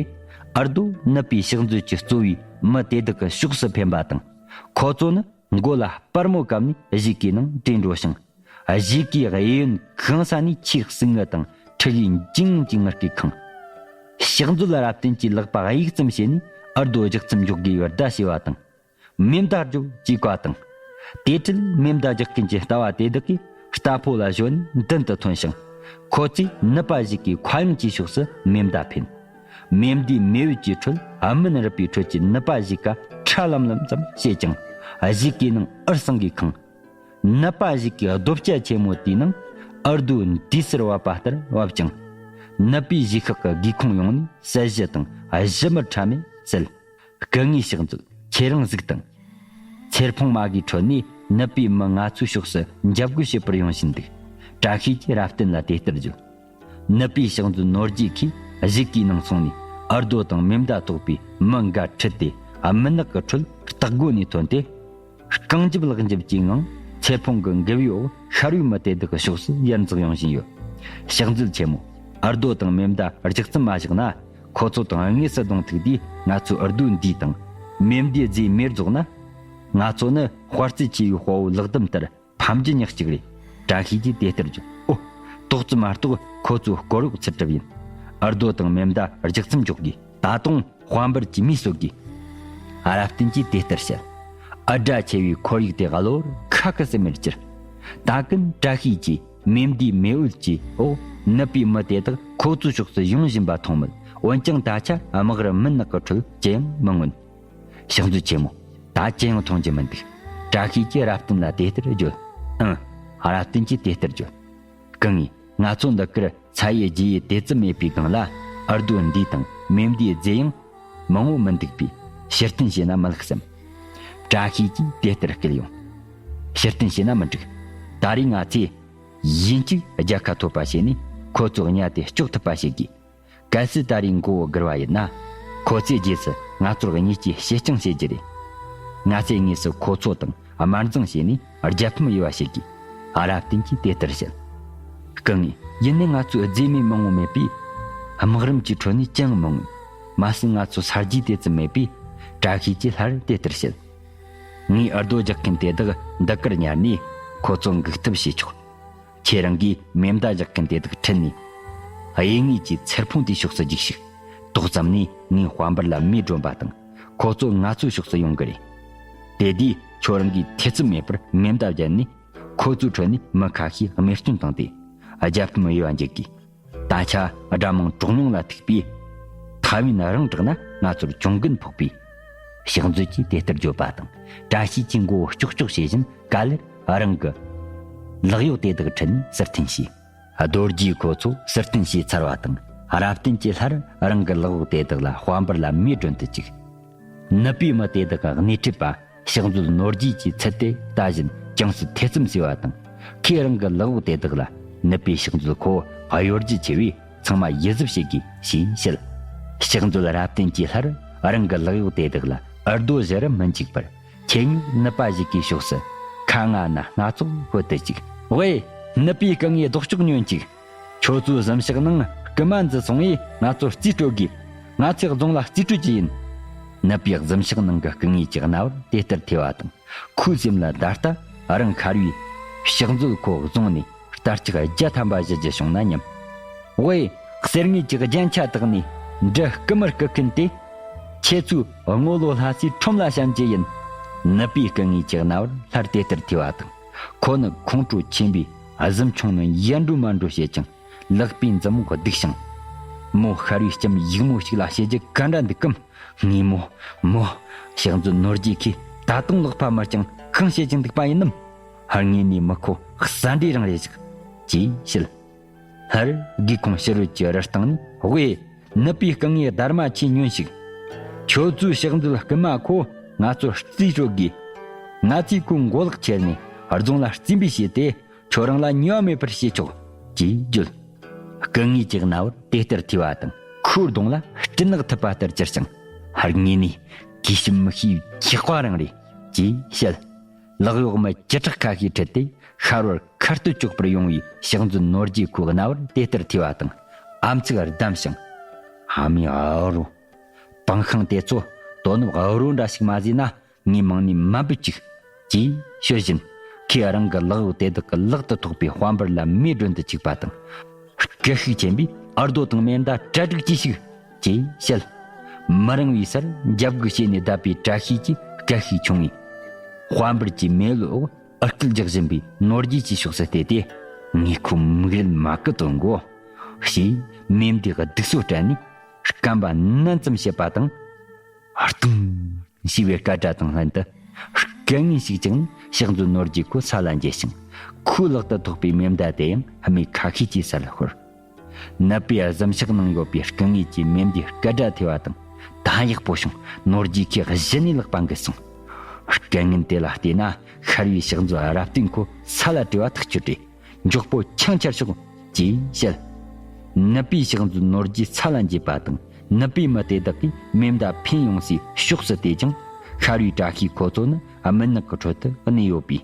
འུར་རྡོ་ནུབ་པའི་ཕྱག་མཛོད་ཀྱིས་གཙོས་པའི་མི་དེ་དག་གི་ཕྱོགས་སུ་འཕེན་པ་དང་། ཁོ་ཚོ་ནི་མགོ་ལ་སྤར་མོ་བཀབ་ནས་གཞུག་གུའི་ནང་བྲོས་འགྲོ་ཞིང་། གཞུག་གུའི་གཡས་གཡོན་གང་ས་ནས་ཆེས་གསུང་ངུ་དང་ཁྲི་གུའི་འཇིང་གི་ངུ་སྐད་ཁེངས། ཕྱག་མཛོད་རབ་བརྟན་གྱིས་ལག་པ་གཡུག་ཙམ་བྱས་ནས་འུར་རྡོ་རྒྱག་མཚམས་འཇོག་དགོས་པའི་བརྡ་བྱས་པ་དང་། མེ་མདའ་རྒྱོབ་ཅེས་བཀའ་བཏང་། དེ་འཕྲལ་མེ་མདའ་རྒྱག་མཁན་གྱི་རྟ་བ་དེ་དག་གིས་རྟ་ཕོ་ལ་གཞོལ་ནས་མདུན་དུ་ཐོན་ཞིང་། ཁོ་ཚོས་ནུབ་པ་ཞིག་གི་མཁའ་དབྱིངས་ཀྱི་ཕྱོགས་སུ་མེ་མདའ་འཕེན། མེ་མདའི་མེ་འོད་ཀྱི་ཁྲོད་སྨུན་རུབ་པའི་ཁྲོད་ཀྱི་ནུབ་པ་ཞིག་ག་ཁྲ་ལམ་ལམ་ཙམ་བྱེད་ཅིང་། གཞུག་གུའི་ནང་འུར་ཟིང་གིས་ཁེངས། ནུབ་པ་ཞིག་གི་རྡོ་སྐྱ་ཆེན་མོ་དེའི་ནང་འུར་རྡོ་འདུས་སར་བབས་པ་ལྟར་བབས་ཀྱང་། ནུབ་པའི་གཞུག་ཤག་གི་སྒེའུ་ཁུང་ཡོངས་ནས་གསལ་བཞི་དང་གཞུ་མུར་ཕྲ་མས་བསིལ། སྐུ་ངོ་ཕྱག་མཛོད། ཁྱེད་རང་གཟིགས་དང་། ཚེར་ཕུང་མ་གི་ཁྲོད་ནས་ནུབ་པའི་མི་ང་ཚོའི་ཕྱོགས་སུ་འཇབ་རྒོལ་བྱེད་པར་ཡོང་བཞིན་འདུག། བཀྲ་ཤིས་ཀྱིས་རབ་བརྟན་ལ་དེ་ལྟར་བརྗོད། ནུབ་པའི་ཕྱག་མཛོད་ནོར་རྒྱས་ཀྱིས་གཞུག་གི་ནང་སོང་ནས་ཨར་རྡོ་དང་མེ་མདའ་ཐོགས་པའི་མི་འགའ་ཁྲིད་དེ་མུན་ནག་གི་ཁྲོད་སྟག་སྒོ་ནས་ཐོན་ཏེ། རྐང་རྒྱབ་ལག་འཇབ་ཀྱི་ངང་ཚེར་ཕུང་གི་མགུལ་མའི་འོག་ཤར་བའི་མི་དེ་དག་གི་ཕྱོགས་སུ་ཡར་འཛེགས་ཡོང་བཞིན་ཡོད། ཕྱག་མཛོད་ཆེན་མོ། ཨར་རྡོ་དང་མེ་མདའ་རྒྱག་མཚམས་མ་བཞག་ན། ཁོ་ཚོ་དང་དངོས་སུ་གདོང་ཐུག་དུས་ང་ཚོའི་ཨར་རྡོ་འདིས་དང་མེ་མདའི་རྫས་མེར་རྫོགས་ན། ང་ཚོ་ནི་དཔའ་རྩལ་ཆེ་བའི་དཔའ་བོ་ལག་བསྡམས་ལྟར་ཕམ་རྒྱུ་ཉག་གཅིག་རེད། བཀྲ་ཤིས་ཀྱིས་དེ་ལྟར་བརྗོད། ཨོ། ཏོག་ཙམ་མ་གཏོགས་ཁོ་ཚོའི་སྐོར་གཡོག་ཚུར་གྲབས་ཡིན། ཨར་རྡོ་དང་མེ་མདའ་རྒྱག་མཚམས་འཇོག་དགོས། ད་དུང་དཔལ་འབར་གྱིས་མི་གསོད་དགོས། རབ་བརྟན་གྱིས་དེ་ལྟར་བཤད། ཨར་སྒྲ་ཆེ་བའི་ཁོར་ཡུག་དེ་གློ་བུར་ཁ་ཁ་སེ་མེར་གྱུར། ད་གིན་བཀྲ་ཤིས་ཀྱིས་མེ་མདའི་མེ་འོད་ཀྱི་འོག་ནུབ་པའི་མི་དེ་དག་ཁོ་ཚོའི་ཕྱོགས་སུ་ཡོང་བཞིན་པ་མཐོང་མོད། འོན་ཀྱང་ད་ཆ་དམག་རུ་མུན་ནག་གི་ཁྲོད་ཅི་ཡང་མི་མངོན། ཕྱག་མཛོད་ཆེན་མོ། ད་ཅི་ཡང་མཐོང་རྒྱུ་མི་འདུག། བཀྲ་ཤིས་ཀྱིས་རབ་བརྟན་ལ་དེ་ལྟར་བརྗོད། ཨང་། རབ་བརྟན་གྱིས་དེ་ལྟར་བརྗོད། སྐུ་ངོ། ང་ཚོ་འདི་གར་ཚ་ཡི་རྒྱུ་ཡི་དེ་ཙམ་མེད་པའི་སྒང་ལ། ཨར་རྡོ་འདི་དང་མེ་མདའི་རྫས་ཡང་མང་བོ་མི་འདུག་པས། ཕྱིར་འཐེན་བྱས་ན་མི་ལེགས་སམ། བཀྲ་ཤིས་ཀྱིས་དེ་ལྟར་སྐུལ་ཡོང་། ཕྱིར་འཐེན་བྱས་ན་མི་འགྲིག། ད་རེས་ང་ཚོས་ཡིན་གཅིག་རྒྱལ་ཁ་ཐོབ་པ་བྱས་ནས་ཁོ་ཚོ་གཉའ་དེ་གཅོག་ཐུབ་པ་བྱེད་དགོས། གལ་སྲིད་ད་རེས་མགོ་བོ་སྒུར་བ་ཡིན་ན། ཁོ་ཚོས་རྗེས་སུ་ང་ཚོར་གཉིས་ཀྱིས་བྱེད་རྐྱང་བྱེད་རྒྱུ་རེད། ང་ཚོས་དངོས་སུ་ཁོ་ཚོ་དང་དམར་འཛིང་བྱས་ནས་རྒྱལ་ཕམ་ཡོད་པ་ཞིག་གིས། རབ་བརྟན་གྱིས་དེ་ལྟར་བཤད། སྐུ་ངོ། ཡིན་ནའི་ང་ཚོའི་རྫས་མེད་མང་བོ་མེད་པས། དམག་རིམ་གྱི་ཁྲོད་ནས་ཅང་མི་མངོན། མ་ཟད་ང་ཚོ་ས་རྒྱུས་དེ་ཙམ་མེད་པས། བཀྲ་ཤིས་ཀྱིས་སླར་དེ་ལྟར་བཤད། ངས་ཨར་རྡོ་རྒྱག་མཁན་དེ་དག་འདི་གར་ཉར་ནས་ཁོ་ཚོ་འགུག་ཐབས་བྱེད་ཆོག། ཁྱེད་རང་གིས་མེ་མདའ་རྒྱག་མཁན་དེ་དག་ཁྲིད་ནས། གཡུལ་ངོས་ཀྱི་ཚེར་ཕུང་དེའི་ཕྱོགས་སུ་རྒྱུགས་ཤིག། ཏོག་ཙམ་ནས་ངས་དཔལ་འབར་ལ་མེ་སྒྲོན་པ་དང་། ཁོ་ཚོ་ང་ཚོའི་ཕྱོགས་སུ་ཡོང་གི་རེད། དེ་དུས་ཁྱོད་རང་གིས་ཐེ་ཚོམ་མེད་པར་མེ་མདའ་བརྒྱབ་ནས། ཁོ་ཚོའི་ཁྲོད་ནས་མི་ཁ་ཤས་རྨས་སྐྱོན་བཏང་སྟེ། རྒྱལ་ཕམ་ཡོད་པ་འཇུག་དགོས། ད་ཆ་དགྲ་དམངས་གྲོགས་མྱོང་ལ་ཐུག་པས། ཐའེ་ཝན་རང་དྲག་ན་ང་ཚོར་གྱོང་གུན་ཕོག་པས། ཕྱག་མཛོད་ཀྱིས་དེ་ལྟར་བརྗོད་པ་དང་། བཀྲ་ཤིས་ཀྱིས་མགོ་བོ་ལྕོག་ལྕོག་བྱེད་བཞིན། ག་ལེར་རང་གི་ལག་གཡོག་དེ་དག་ཁྲིད་ནས་ཟུར་འཐེན་བྱས། རྡོ་རྗེས་ཁོ་ཚོ་ཟུར་འཐེན་བྱས་ཚར་བ་དང་། རབ་བརྟན་གྱིས་སླར་རང་གི་ལག་འོག་དེ་དག་ལ་དཔལ་འབར་ལ་མེ་སྒྲོན་དུ་བཅུག། ནུབ་པའི་མི་དེ་དག་གི་སྣེ་ཁྲིད་པ་ཕྱག་མཛོད་ནོར་རྒྱས་ཀྱིས་ཚུལ་དེ་ལྟ་བཞིན་ཅུང་ཟད་ཐེ་ཚོམ་ཟོས་པ་དང་། ཁོས་རང་གི་ལག་འོག་དེ་དག་ལ། ནུབ་པའི་ཕྱག་མཛོད་ཁོ་གཡོ་སྒྱུ་ཆེ་བས། ཚང་མ་ཡིད་གཟབ་བྱེད་དགོས་ཞེས་བཤད། ཕྱག་མཛོད་རབ་བརྟན་གྱིས་སླར་རང་གི་ལག་གཡོག་དེ་དག་ལ་ཨར་རྡོ་བཞི་རུ་མི་འཇུག་པར། ཁྱེད་གཉིས་ནུབ་པ་ཞིག་གི་ཕྱོགས་སུ་ཁ་ང་ན་སྣ་ཚོགས་ཕུད་དུ་བཅུག། ཝེ། ནུབ་པའི་སྐུ་ངོས་ལྡོག་ཕྱོགས་ཉོན་ཅིག། ཁྱོད་ཚོའི་གཟིམ་ཤག་ནང་རྐུན་མ་འཛུལ་སོང་བས་ང་ཚོར་རྩིས་སྤྲོད་དགོས། ང་ཚོས་རྫོང་ལ་རྩིས་སྤྲོད་ཀྱི་ཡིན། ནུབ་པའི་གཟིམ་ཤག་ནང་གི་སྐུ་ངོས་ཀྱི་རྣ་བར་དེ་ལྟར་ཐོས་པ་དང་། ཁོའི་སེམས་ལ་ད་ལྟ་རང་ཤར་བའི་ཕྱག་མཛོད་ཁོ་བཟུང་ནས་རྟ་ལྕག་བརྒྱ་ཐམ་པ་བཞུ་རྒྱུ་བྱུང་ན་སྙམ། ཝེ། གསེར་དངུལ་གྱི་རྒྱན་ཆ་བཏགས་ནས་འབྲུ་རྐུ་མི་རྐུ་མཁན་དེ། ཁྱེད་ཚོའི་དངོས་ལོ་ལྷ་སའི་ཁྲོམ་ལ་བཤམ་གྱི་ཡིན། ནུབ་པའི་སྐུ་ངོས་ཀྱི་རྣ་བར་སླར་དེ་ལྟར་ཐོས་པ་དང་། ཁོ་ནི་ཁོང་ཁྲོ་ཆེན་པོས་གཟིམ་ཆུང་ནང་ཡར་འགྲོ་མར་འགྲོ་བྱེད་ཅིང་། ལག་པའི་མཛུབ་མོ་སྡུག་ཞིང་། མོ་ཤར་བའི་ལྕམ་ཡུག་མོ་ཞིག་ལ་བྱེད་རྒྱུ་ག་འདྲ་འདུག་གམ། ངས་མོ། མོ། ཕྱག་མཛོད་ནོར་རྒྱས་ཁོས་ད་དུང་ལག་པ་མི་བརྐྱང་གང་བྱེད་ཀྱི་འདུག་པ་ཡིན་ནམ། ཧར་ངོས་ནས་མི་ཁོ་ས་འདྲའི་རང་རེད་ཅིག། ཅེས་བཤད། ཧར་སྒེའུ་ཁུང་ཕྱི་རོལ་གྱི་རི་སྟེང་ནས། ཝེ། ནུབ་པའི་སྐུ་ངོས་སྡར་མ་ཁྱེད་ཉོན་ཞིག། ཁྱོད་ཚོའི་ཕྱག་མཛོད་རྐུན་མ་ཁོ་ང་ཚོར་རྩིས་སྤྲོད་དགོས། ང་ཚོས་ཁོའི་མགོ་ལག་ཁྱེར་ནས་རྫོང་ལ་རྩིས་འབུལ་བྱས་ཏེ། ཁྱོད་རང་ལ་ཉེས་པ་མེད་པར་བྱེད་ཆོག། ཅེས་བརྗོད། སྐུ་ངོས་ཀྱི་རྣ་བར་དེ་ལྟར་ཐོས་པ་དང་། ཁོའི་གདོང་ལ་སྤྲིན་ནག་འཐིབས་པ་ལྟར་གྱུར་ཅིང་། ཧར་ངོས་ནས་གུས་ཞབས་མི་ཤེས་པའི་ཆགས་པ་རང་རེད། ཅེས་བཤད། ལག་གཡོག་མི་བཅུ་ཕྲག་ཁ་ཤས་ཁྲིད་དེ་ཤར་བར་མཁར་སྟོད་གཅོག་པར་ཡོང་བའི་ཕྱག་མཛོད་ནོར་རྒྱས་ཁོའི་རྣ་བར་དེ་ལྟར་ཐོས་པ་དང་། ཨམ་ཚིག་བསྡམས་ཤིང་། ཨ་མའི་ཨ་རོ། པང་ཤིང་དེ་ཚོ་དོ་ནུབ་ཨ་རོ་འདྲ་ཞིག་མ་བཟོས་ན། ངས་མང་ནས་མ་འབུད་ཅིག། ཅེས་ཤོད་བཞིན། ཁོས་རང་གི་ལག་འོག་དེ་དག་གི་ལག་ཏུ་ཐོགས་པའི་དཔལ་འབར་ལ་མེ་སྒྲོན་དུ་བཅུག་པ་དང་། སྐད་ཤུགས་ཆེན་པོས་ཨར་རྡོ་དང་མེ་མདའ་གྲ་སྒྲིག་གྱིས་ཤིག། ཅེས་བཤད། མི་རིང་བའི་སར་འཇབ་རྒོལ་བྱས་ནས་བསྡད་པའི་བཀྲ་ཤིས་ཀྱི་སྐད་ཤུགས་ཆུང་ངུས། དཔལ་འབར་གྱི་མེ་ལོག་ཨར་སྐད་རྒྱག་བཞིན་པའི་ནོར་རྒྱས་ཀྱི་ཕྱོགས་སུ་བལྟས་ཏེ། ངས་ཁོའི་མིག་རིལ་མ་ཀི་བཏོན་གོ། ཞེས་མེ་མདའི་སྡུག་སོ་སྤྲད་ནས། སྐམ་པ་ནན་ཙམ་བྱེད་པ་དང་། ཧར་ཏུང་ཞེས་པའི་སྐད་སྒྲ་དང་ལྷན་དུ། སྐད་ངན་ཞིག་ཀྱང་ཕྱག་མཛོད་ནོར་རྒྱས་ཁོ་ས་ལ་འགྱེལ་ཞིང་། ཁོའི་ལག་ཏུ་ཐོགས་པའི་མེ་མདའ་དེ་ཡང་རྨས་ཁ་ཤས་ཀྱིས་ས་ལ་ཤོར། ནུབ་པའི་གཟིམ་ཤག་ནང་ཡོད་པའི་སྐུ་ངོས་ཀྱི་མེ་མདའི་སྐད་སྒྲ་ཐོས་པ་དང་ ད་ཡག་པོ་བྱུང་། ནོར་རྒྱུས་ཁོས་གཞི་ནས་ལག་པ་འགུལ་སོང་། སྐལ་ངན་དེ་ལ་བལྟས་ན་ཤར་བའི་ཕྱག་མཛོད་རབ་བརྟན་ཁོ་ས་ལ་བྲོས་པ་ཐག་ཆོད་རེད། མགྱོགས་པོ་ཆང་ཆར་ཤོག་ཅེས་བཤད། ནུབ་པའི་ཕྱག་མཛོད་ནོར་རྒྱུས་ས་ལ་འགྱེལ་བ་དང་། ནུབ་པའི་མི་དེ་དག་གིས་མེ་མདའ་འཕེན་ཡོང་སའི་ཕྱོགས་སུ་དེད་ཅིང་། ཤར་བའི་བཀྲ་ཤིས་ཁོ་ཚོ་ནི་མུན་ནག་གི་ཁྲོད་དུ་གནས་ཡོད་པས།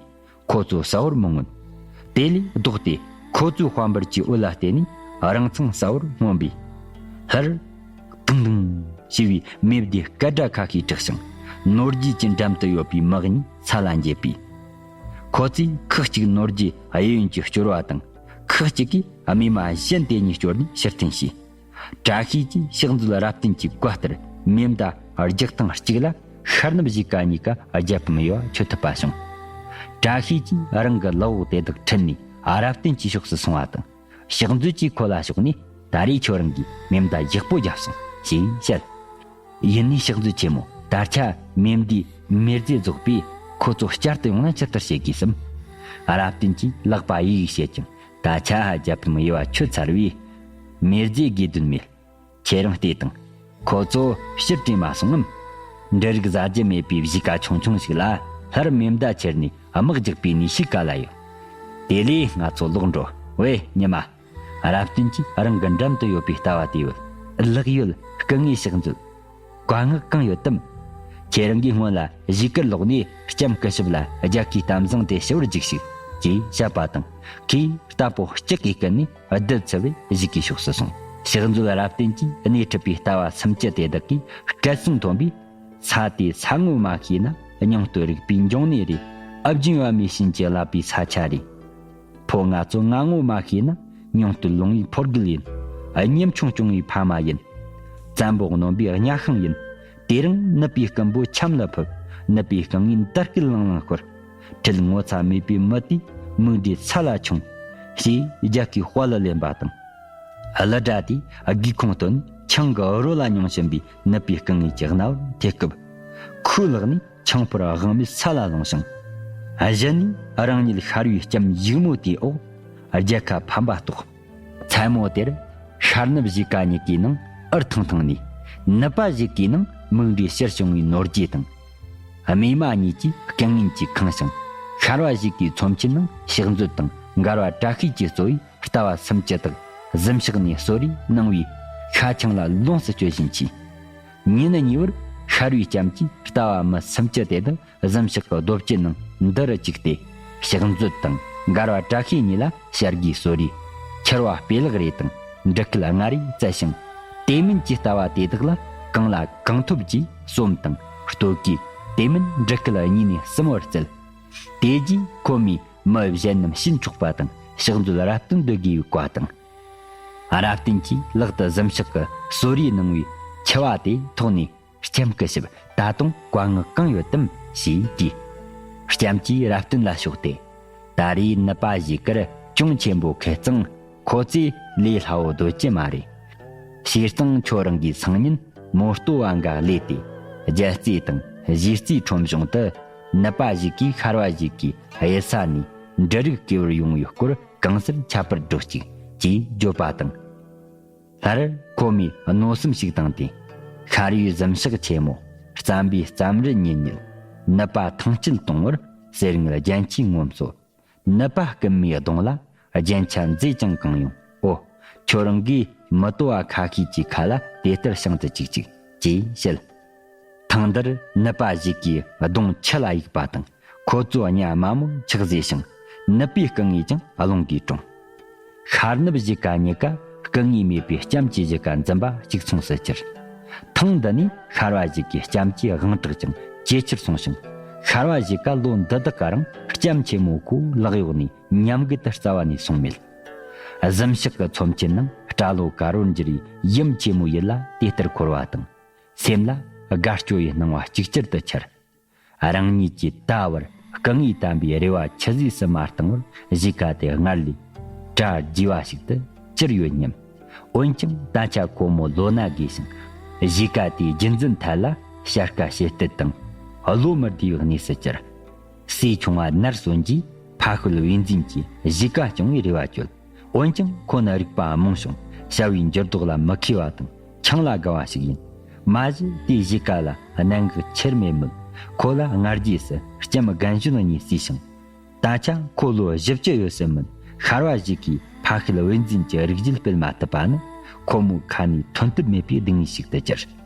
ཁོ་ཚོ་གསལ་བོར་མི་མངོན། དེ་ལས་ལྡོག་སྟེ་ཁོ་ཚོའི་དཔལ་འབར་གྱི་འོད་ལ་བལྟས་ནས་རང་མཚང་གསལ་བོར་མངོན་པས། ལྷར། ཏིང་ཏིང་ཞེས་པའི་མེ་ལྡེ་སྐད་སྒྲ་ཁ་ཤས་གྲགས་ཤིང་། ནོར་རྒྱུས་ཀྱི་འགྲམ་དུ་ཡོད་པའི་མི་གཉིས་ས་ལ་འགྱེལ་བས། ཁོ་ཚོས་ཁག་ཅིག་ནོར་རྒྱུས་གཡས་གཡོན་གྱི་སྐྱོར་བ་དང་། ཁག་ཅིག་གིས་རྨས་མ་གཞན་དེ་གཉིས་སྐྱོར་ནས་ཕྱིར་འཐེན་བྱས། བཀྲ་ཤིས་ཀྱིས་ཕྱག་མཛོད་རབ་བརྟན་གྱི་བཀའ་ལྟར་མེ་མདའ་རྒྱག་ཐེངས་གཅིག་ལ་ཤར་ནུབ་གཞིས་ཀ་གཉིས་ཀ་རྒྱལ་ཕམ་ཡོད་པ་ཆོད་ཐུབ་པ་བྱུང་། བཀྲ་ཤིས་ཀྱིས་རང་གི་ལག་འོག་དེ་དག་ཁྲིད་ནས་རབ་བརྟན་གྱི་ཕྱོགས་སུ་སོང་བ་དང་། ཕྱག་མཛོད་ཀྱིས་ཁོ་ལ་ཕྱོགས་ནས། ད་རེས་ཁྱོད་རང་གིས་མེ་མདའ་ཡག་པོ་བརྒྱབ་སོང་ཞེས་བཤད། ཡིན་ནའི་ཕྱག་མཛོད་ཆེན་མོ། ད་ཆ་མེ་མདའི་མེ་རྫས་རྫོགས་པས་ཁོ་ཚོ་བསྐྱར་དུ་ཡོང་ན་ཇི་ལྟར་བྱེད་དགོས་སམ། རབ་བརྟན་གྱིས་ལག་པ་གཡས་གཡས་བྱེད་ཅིང་། ད་ཆ་ཧ་རྒྱལ་ཕམ་ཡོད་པ་ཆོད་ཚར་བས། མེ་རྫས་དགོས་དོན་མེད། ཁྱེད་རང་བལྟས་དང་། ཁོ་ཚོ་ཕྱིར་བྲོས་མ་སོང་ངམ། འབྲུ་རིགས་ཟ་རྒྱུ་མེད་པའི་གཞིས་ཀ་ཆུང་ཆུང་ཞིག་ལ་སླར་མེ་མདའ་ཁྱེར་ནས་དམག་རྒྱག་པའི་ནུས་ཤུགས་ག་ལ་ཡོད། དེ་ལས་ང་ཚོ་ལོག་འགྲོ། ཝེ་ཉི་མ། རབ་བརྟན་གྱིས་རང་གི་འགྲམ་དུ་ཡོད་པའི་རྟ་བ་དེ་ཡོད། ལག་ཡོད། སྐུ་ངོའི་ཕྱག་མཛོད། བཀའ་མངགས་གང་ཡོད་དམ། ཁྱེད་རང་གིས་སྔོན་ལ་གཞིས་ཀར་ལོག་ནས་ལྕམ་སྐུ་ཞབས་ལ་རྒྱལ་ཁའི་གཏམ་བཟང་དེ་ཞུ་བར་འཇུག་ཞིག་ཅེས་བཤད་པ་དང་། ཁོས་རྟ་ཕོ་ལྕགས་ཀྱིས་བསྐུལ་ནས་རྡུལ་འཚུབ་པས་གཞིས་ཀའི་ཕྱོགས་སུ་སོང་། ཕྱག་མཛོད་རབ་བརྟན་གྱིས་སྣེ་ཁྲིད་པའི་རྟ་བ་སུམ་ཅུ་དེ་དག་གིས་སྐད་གསང་མཐོན་པོས། ས་དེ་ས་ངོ་མ་ཤེས་ན་སྙིང་སྟོབས་རིག་པའི་འབྱུང་གནས་རེད། ཨ་བྱིན་པདྨའི་བྱིན་གྱིས་བརླབས་པའི་ས་ཆ་རེད། ཕོ་ང་ཚོ་ང་ངོ་མ་ཤེས་ན་སྙིང་སྟོབས་ལོང་བའི་ཕོ་རྒོད་ཡིན། གཉེན་ཆུང་སྐྱོང་བའི་ཕ་མ་ཡིན། བཙན་པོ་གནོན་པའི་གཉའ་ཤིང་ཡིན། དེ་རིང་ནུབ་པའི་རྐུན་པོ་ཆམ་ལ་ཕབ། ནུབ་པའི་རྐང་ངའི་འདར་སྐད་ལང་ལང་ཤོར། ཁྲིད་ངོ་ཚ་མེད་པའི་མི་དེའི་མིག་འདྲའི་ས་ལ་ཆུང་། ཞེས་རྒྱལ་ཁའི་དཔའ་ལ་ལེན་པ་དང་། གླུ་སྒྲ་དེས་སྒེའུ་ཁུང་བཏོན་ནས་ཆང་གི་རོ་ལ་མྱོང་བཞིན་པའི་ནུབ་པའི་རྐང་ངའི་རྣ་བར་ཐེབས་སྐབས། ཁོའི་ལག་ནས་ཆང་ཕོར་དབང་མེད་ས་ལ་ལྷུང་ཞིང་། གཞི་ནས་རང་ཉིད་ཤར་བའི་ལྕམ་ཡུགས་མོ་དེའི་འོག་རྒྱལ་ཁ་ཕམ་པ་རྟོགས། མཚན་མོ་དེར་ཤར་ནུབ་གཞིས་ཀ་གཉིས་ཀའི་ནང་འུར་ཐིང་ཐིང་ནས། ནུབ་པ་གཞིས་ཀའི་ནང་མིག་འབྲས་ཕྱིར་བྱུང་བའི་ནོར་རྒྱས་དང་། རྨས་མ་གཉིས་ཀྱིས་སྐད་ངན་གྱིས་ཁེངས་ཤིང་། ཤར་བ་གཞིས་ཀའི་ཚོམས་ཆེན་ནང་ཕྱག་མཛོད་དང་མགར་བ་བཀྲ་ཤིས་ཀྱིས་གཙོས་པའི་རྟ་བ་སུམ་ཅུ་དག་གཟིམ་ཤག་ནས་གསོལ་རས་གནང་བའི་ཤ་ཆང་ལ་ལོངས་སུ་སྤྱོད་བཞིན་མཆིས། ཉིན་གཉིས་པར་ཤར་བའི་ལྕམ་གྱིས་རྟ་བ་མི་སུམ་ཅུ་དེ་དག་གཟིམ་ཤག་གི་རྡོ་བཅུད་ནང་འདི་རུ་བཅུག་སྟེ། ཕྱག་མཛོད་དང་མགར་བ་བཀྲ་ཤིས་གཉིས་ལ་བྱ་དགའི་གསོལ་རས། འཁྱུར་བ་སྤོས་ལག་རས་དང་འབྲུ་སྐད་ལྔ་རས་བསྩལ་ཞིང་། དེ་མིན་གྱི་རྟ་བ་དེ་དག་ལ་གང་ལ་གང་ཐོབ་ཀྱིས་ཟོམ་དང་སྟོད་གོས། དེ་མིན་འབྲུ་སྐད་གཉིས་ནས་གསུམ་བར་བསྩལ། དེ་རྗེས་ཁོ་མོས་མི་གཞན་རྣམས་ཕྱིན་ཆོག་པ་དང་ཕྱག་མཛོད་རབ་བརྟན་སྡོད་དགོས་པའི་བཀའ་དང་། རབ་བརྟན་གྱིས་ལག་ཏུ་གཟིམ་ཤག་གི་གསོལ་རས་གནང་བའི་འཁྱུ་བ་དེ་ཐོགས་ནས། ལྕམ་སྐུ་ཞབས། ད་དུང་བཀའ་མངགས་གང་ཡོད་དམ་ཞེས་དྲིས། ལྕམ་གྱིས་རབ་བརྟན་ལ་ཕྱོགས་ཏེ། ད་རེས་ནུབ་པ་གཞིས་ཀར་གྱོང་ཆེན་པོ་ཁེལ་ཙང་ཁོ་ཚོས་ལས་སླ་བོ་སྡོད་ཀྱི་མ་རེད། བྱས་ཙང་ཁྱོད་རང་གིས་སང་ཉིན་མོ་ལྟོ་བ་འགའ་ལས་ཏེ། རྒྱལ་རྩེ་དང་གཞིས་རྩེའི་ཁྲོམ་གཞུང་དུ་ནུབ་པ་གཞིས་ཀས་ཤར་བ་གཞིས་ཀའི་གཡུལ་ས་ནས་འབྲུ་རིགས་བསྐུར་བར་ཡོང་བའི་སྐོར་གང་སར་ཁྱབ་པར་འགྲོ་ཅིག་ཅེས་བརྗོད་པ་དང་། སླར་ཁོ་མོས་མནོ་བསམ་ཞིག་བཏང་སྟེ། ཤར་བའི་གཟིམ་ཤག་ཆེན་མོ་རྩམ་པའི་རྩམ་རི་ཉིན་ཉིན་ནུབ་པ་ཐང་སྐྱེད་གཏོང་བར་གསེར་དངུལ་རྒྱན་ཆས་ངོམ་སོ། ནུབ་པ་རྐུན་མའི་གདོང་ལ་རྒྱན་ཆ་མཛེས་ཀྱང་གང་ཡོང་། ཨོ། ཁྱོད་རང་གིས་མི་ལྟོ་བ་ཁ་ཤས་ཀྱི་ཁ་ལ་དེ་ལྟར་བྱིན་དུ་བཅུག་ཅིག་ཅེས་བཤད། ཐེངས་འདིར་ནུབ་པ་གཞིས་ཀའི་གདོང་ཆུ་ལ་གཡུགས་པ་དང་། ཁོ་ཚོའི་གཉའ་དམའ་མོ་ཆག་ཟེར་ཞིང་། ནུབ་པའི་རྐུན་ངས་ཀྱང་རླུང་གིས་དྲངས། ཤར་ནུབ་གཞིས་ཀ་གཉིས་ཀ་རྐུན་ངས་མེད་པའི་ལྕམ་གྱི་གཞིས་ཀ་འཛིན་པ་གཅིག་མཚུངས་སུ་གྱུར། ཐེངས་འདི་ནས་ཤར་བ་གཞིས་ཀའི་ལྕམ་གྱིས་དབང་དྲག་ཅིང་ཇེ་ཆེར་སོང་ཞིང་། ཤར་བ་གཞིས་ཀ་ལོ་འདི་དག་ག་རང་ལྕམ་ཆེན་མོ་ཁོའི་ལག་གཡོག་ནས་ཉམས་རྒུད་དུ་རྩ་བ་ནས་སོང་མེད། གཟིམ་ཤག་གི་ཚོམས་ཆེན་ནང་སྐྲ་ལོ་དཀར་བོར་འགྱུར་བའི་ཡུམ་ཆེན་མོའི་ཡུལ་ལ་དེ་ལྟར་འཁོར་བ་དང་། སེམས་ལ་དགའ་སྐྱོ་ཡི་སྣང་བ་ཅིག་ཅར་དུ་འཆར། རང་ཉིད་ཀྱིས་ད་བར་རྐུན་ངས་བཏབ་པའི་རེ་བ་ཆུད་ཟོས་སུ་མ་བཏང་བར་གཞིས་ཀ་དེ་སྔར་ལས་གྲ་རྒྱས་པ་ཞིག་ཏུ་གྱུར་ཡོད་སྙམ། འོན་ཀྱང་ད་ཆ་ཁོ་མོ་ལོ་ན་རྒས་ཤིང་། གཞིས་ཀ་དེའི་རྒྱུན་འཛིན་ཐད་ལ་བྱ་དཀའ་བྱེད་གཏད་དང་བློ་མི་བདེ་བའི་གནས་སུ་གྱུར། སྲས་ཆུང་བ་ནར་སོན་གྱིས་ཕ་ཤུལ་བས་འཛིན་གྱིས་གཞིས་ཀ་སྐྱོང་བའི་རེ་བ་བཅོལ། འོན་ཀྱང་ཁོ་ནི་རིག་པ་རྨོངས་ཤིང་བྱ་བའི་འགྱུར་ལྡོག་ལ་མི་མཁས་པ་དང་ཆང་ལ་དགའ་བ་ཞིག་ཡིན། མ་གཞི་དེའི་གཞིས་ཀ་ལ་གནད་འགག་ཆེར་མེད་མོད། ཁོ་ལ་སྔ་རྗེས་སུ་ལྕམ་རྒན་གཞོན་གཉིས་བསུས་ཤིང་། ད་ཆ་ཁོ་ལོ་བཞི་བཅུ་ཡོད་སྲིད་མོད། ཤར་བ་གཞིས་ཀའི་ཕ་ཤུལ་བུ་འཛིན་གྱི་རིགས་རྒྱུད་སྤེལ་མ་ཐུབ་པ་ནི་ཁོ་མོའི་ཁ་ནས་ཐོན་ཐབས་མེད་པའི་སྡུག་བསྔལ་ཞིག་ཏུ་གྱུར།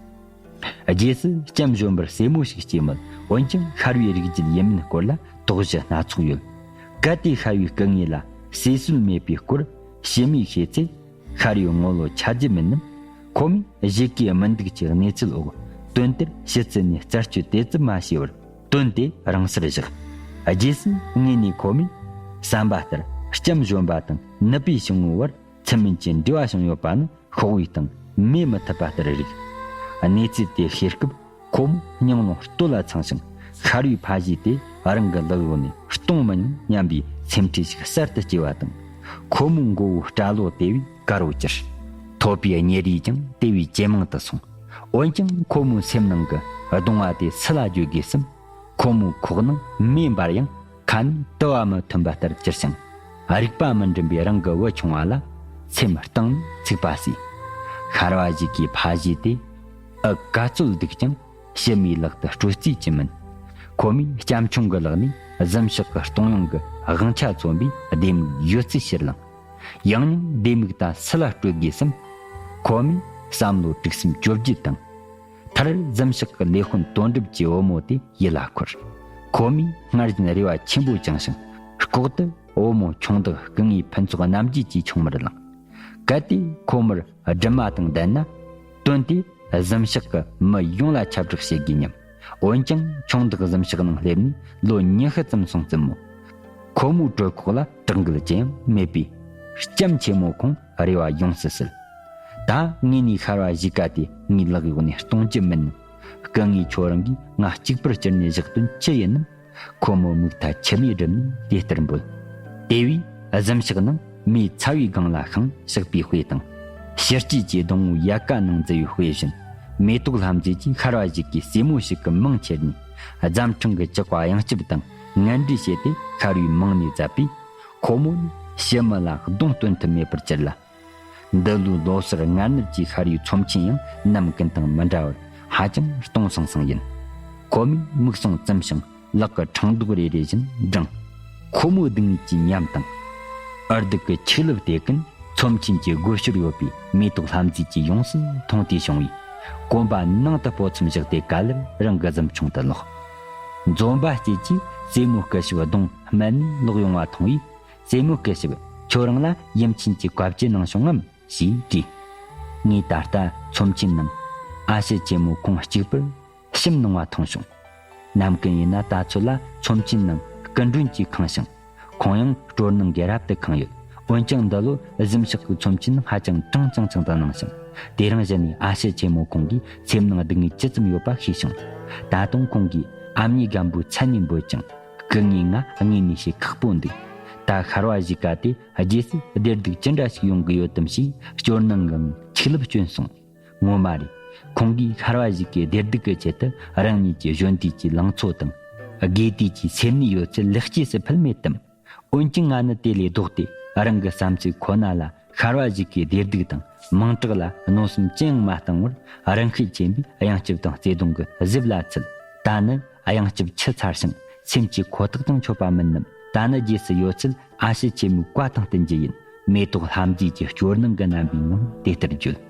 རྗེས་སུ་ལྕམ་གཞོན་པར་སྲས་མོ་ཞིག་སྐྱེས་མོད། འོན་ཀྱང་ཤར་བའི་རིགས་རྒྱུད་ཡིན་མིན་སྐོར་ལ་དོགས་གཞི་སྣ་ཚོགས་ཡོད། གལ་ཏེ་ཤར་བའི་སྐུ་ངོ་ལ་བསྲེ་སྲོལ་མེད་པའི་སྐོར་ཕྱི་མས་ཤེས་ཚེ། ཤར་བའི་ངོ་ལོག་ཆ་རྒྱུ་མིན་ནམ། ཁོ་མོས་གཞིས་ཀའི་མི་འདུག་ཅིག་གནས་ཚུལ་འོག་དོན་དེར་ཕྱི་ཚུལ་ནས་རྩད་གཅོད་དེ་ཙམ་མ་བྱས་པར་དོན་དེ་རང་སར་བཞག། རྗེས་སུ་དངོས་ནས་ཁོ་མོས་བསམ་པ་ལྟར་ལྕམ་གཞོན་པ་དང་ནུབ་པའི་ཕྱི་ངོ་བར་མཚན་སྨད་ཀྱི་འབྲེལ་བ་བྱུང་ཡོད་པ་ནི་ཤོག་བུའི་སྟེང་མེད་མི་ཐུབ་པ་ལྟར་རིག། གནས་ཚུལ་དེ་ཤེས་སྐབས་ཁོ་མོ་སྙིང་རླུང་སྟོད་ལ་འཚངས་ཤིང་། ཤར་བའི་ཕ་གཞིས་དེ་རང་གི་ལག་འོག་ནས་གཏོང་མི་ཉན་སྙམ་པའི་སེམས་ཁྲལ་ཞིག་གསར་དུ་སྐྱེས་པ་དང་། ཁོ་མོའི་མགོ་བོའི་སྐྲ་ལོ་དེ་བས་དཀར་བོ་གྱུར། ཐོད་པའི་གཉེར་རིས་ཀྱང་དེ་བས་ཇེ་མང་དུ་སོང་། འོན་ཀྱང་ཁོ་མོའི་སེམས་ནང་གི་གདུང་བ་དེ་སུ་ལ་བརྗོད་དགོས་སམ། ཁོ་མོའི་ཁོག་ནང་མེ་འབར་ཡང་ཁ་ནས་དུ་བ་མི་ཐོན་པ་ལྟར་གྱུར་ཞིང་། རིག་པ་མི་འགྲིམ་པའི་རང་གི་བུ་ཆུང་བ་ལ་སེམས་གཏིང་ནས་ཚིག་པ་བྱས། ཤར་བ་གཞིས་ཀའི་ཕ་གཞིས་དེ་ཨ་དཀའ་སྤྱད་སྡུག་ཀྱང་ཕྱི་མའི་ལག་ཏུ་སྤྲོད་རྩིས་ཀྱི་མིན། ཁོ་མོས་སྐྱབས་མཆོང་གི་ལག་ནས་གཟིམ་ཤག་གི་གཏོང་ཡོང་གི་དབང་ཆ་མཚོན་པའི་ལྡེ་མིག་ཡོད་ཚད་ཕྱིར་བླངས། ཡང་སྙིང་ལྡེ་མིག་ད་སུ་ལ་སྤྲོད་དགོས་སམ། ཁོ་མོས་བསམ་བློ་དྲུག་སེམས་བཅོ་བརྒྱད་དང་། མཐར་གཟིམ་ཤག་གི་ལས་དཔོན་དོན་གྲུབ་ཀྱི་བུ་མོ་དེ་ཡིད་ལ་འཁོར། ཁོ་མོས་སྔར་བཞིན་རེ་བ་ཆེན་པོ་བཅངས་ཤིང་། ལྐོག་ཏུ་བུ་མོ་ཆུང་བདག་སྐུ་ངོ་ཕུན་ཚོགས་རྣམ་རྒྱལ་གྱི་ཆུང་མར་བླངས། གལ་ཏེ་ཁོ་མོར་སྦྲུམ་མ་དང་ལྡན་ན། དོན་དེ་གཟིམ་ཤག་གི་མི་ཡོངས་ལ་ཁྱབ་བསྒྲགས་བྱེད་དགོས་སྙམ། འོན་ཀྱང་ཆུང་བདག་གཟིམ་ཤག་ནང་སླེབས་ནས་ལོ་ཉི་ཤུ་ཙམ་སོང་ཙམ་མོ། ཁོ་མོའི་གྲོད་ཁོག་ལ་དྲག་འགུལ་ཅི་ཡང་མེད་པས། ལྕམ་ཆེན་མོ་ཁོང་རེ་བ་ཡོངས་སུ་ཟད། ད་ངས་ནི་ཤར་བ་གཞིས་ཀ་དེ་ངའི་ལག་འོག་ནས་གཏོང་རྒྱུ་མིན་ནམ། སྐུ་ངོ་ཁྱོད་རང་གིས་ང་གཅིག་པུར་གྱུར་ནས་བཞག་དོན་ཅི་ཡིན་ནམ། ཁོ་མོ་མིག་མཐའ་མཆི་མས་བསྒྲིབས་ནས་དེ་ལྟར་འབོད། དེ་བས་གཟིམ་ཤག་ནང་མེའི་ཚ་བའི་སྒང་ལ་ཤིང་ཞགས་པའི་དཔེ་དང་། ཕྱི་སྐྱེས་ཀྱི་སྡོང་བོའི་ཡལ་ག་ནང་འཛུལ་བའི་དཔེ་བཞིན། མེ་ཏོག་ལྷ་མཛེས་ཀྱིས་ཤར་བ་གཞིས་ཀའི་སྲས་མོ་ཞིག་གི་མིང་ཁྱེར་ནས། རྫམ་ཕྲེང་གི་ལྕགས་པ་གཡང་སྐྱབས་དང་ངན་འབྲེལ་བྱས་ཏེ་ཤར་བའི་མིང་ནས་བརྫབས་པས། ཁོ་མོ་ནི་ཕྱི་མི་ལ་གདོང་སྟོན་ཐབས་མེད་པར་གྱུར་ལ། འདི་ལོའི་ལོ་སར་སྔ་ནུབ་ཀྱི་ཤར་བའི་ཚོམས་ཆེན་ཡང་ནམ་རྒྱུན་དང་མི་འདྲ་བར་ཧ་ཅང་སྟོང་སང་སང་ཡིན། ཁོ་མོས་མིག་ཟུང་བཙུམས་ཤིང་ལག་གི་ཕྲེང་རྡོག་རེ་རེ་བཞིན་བསྒྲེངས། ཁོ་མོའི་སྡུག་བསྔལ་གྱི་ཉམས་དང་། ཨར་སྡུག་གི་ཆིག་ལབ་དེ་ཀུན་ཚོམས་ཆེན་གྱི་སྒོ་ཕྱོར་ཡོད་པའི་མེ་ཏོག་ལྷ་མཛེས་ཀྱིས་ཡོངས་སུ་མཐོང་སྟེ་བྱུང་བས། གོམ་པ་ནང་དུ་སྤོ་འཚམ་བཞག་སྟེ་ག་ལེར་རང་གི་གཟིམ་ཆུང་དུ་ལོག། འཛོམས་པ་སྐྱིད་ཀྱིས་སྲས་མོ་སྐུ་ཞབས་གདོང་སྨད་ནས་ལོག་ཡོང་བ་མཐོང་བས། སྲས་མོ་སྐུ་ཞབས། ཁྱོད་རང་ལ་ཡུམ་ཆེན་གྱིས་བཀའ་བཅད་གནང་བྱུང་ངམ་ཞེས་དྲིས། ངས་ད་ལྟ་ཚོམས་ཆེན་ནང་ཨ་ཕྱི་ཆེན་མོ་ཁོང་གཅིག་པུར་ཞིམ་གནང་བ་མཐོང་བྱུང་། ནམ་རྒྱུན་ཡིན་ན་ད་ཚོད་ལ་ཚོམས་ཆེན་ནང་སྐུ་མགྲོན་གྱིས་ཁེངས་ཤིང་། ཁོང་ཡང་སྤྲོ་སྣང་གིས་རབ་ཏུ་ཁེངས་ཡོད། འོན་ཀྱང་འདི་ལོ་གཟིམ་ཤག་གི་ཚོམས་ཆེན་ཧ་ཅང་གྲང་ཆང་ཆང་དུ་གནང་ཞིང་། དེ་རིང་གཞི་ནས་ཨ་ཕྱི་ཆེན་མོ་ཁོང་གིས་སེམས་ནང་སྡུག་བསྔལ་ཇི་ཙམ་ཡོད་པ་ཤེས་བྱུང་། ད་དུང་ཁོང་གིས་ཨ་མྱེས་རྒན་པོའི་མཚན་ནས་འབོད་ཅིང་། སྐུ་ངོས་ང་དངོས་ནས་བྱེད་ཁག་པོ་འདུག། ད་ཤར་བ་གཞིས་ཀ་དེ་རྗེས་སུ་བདེ་སྡུག་ཅི་འདྲ་ཞིག་ཡོང་གི་ཡོད་དམ་ཞེས་སྐྱོ་སྣང་གིས་ཆིག་ལབ་བསྐྱོན་སོང་། ངོ་མ་རེད། ཁོང་གིས་ཤར་བ་གཞིས་ཀའི་བདེ་སྡུག་གི་ཆེད་དུ་རང་ཉིད་ཀྱི་གཞོན་དུས་ཀྱི་ལང་ཚོ་དང་། དགོས་དུས་ཀྱི་སེམས་ནུས་ཡོད་ཚད་ལེགས་སྐྱེས་སུ་ཕུལ་མེད་དམ། འོན་ཀྱང་ང་ནི་དེ་ལས་ལྡོག་སྟེ་རང་གི་བསམ་ཚུལ་ཁོ་ན་ལ་ཤར་བ་གཞིས་ཀའི་བདེ་སྡུག་དང་མིང་གྲགས་ལ་གནོད་སེམས་ཅི་ཡང་མ་བཏང་བར། རང་ཤེད་ཆེན་པོས་གཡང་སྐྱབས་དང་བརྩེ་དུང་གི་གཟིབ་ལ་ཚུད། ད་ནི་གཡང་སྐྱབས་འཆི་ཚར་ཞིང་སེམས་ཀྱི་ཁོ་ཐག་ཀྱང་ཆོད་པ་མིན་ནམ། ད་ནི་རྗེས་སུ་ཡོད་ཚད་ཨ་ཕྱི་ཆེན་མོའི་བཀའ་དང་བསྟུན་རྒྱུ་ཡིན། མེ་ཏོག་ལྷ་མཛེས་ཀྱི་སྐྱོ་སྣང་གི་རྣམ་པའི་ངང་དེ་ལྟར་བརྗོད།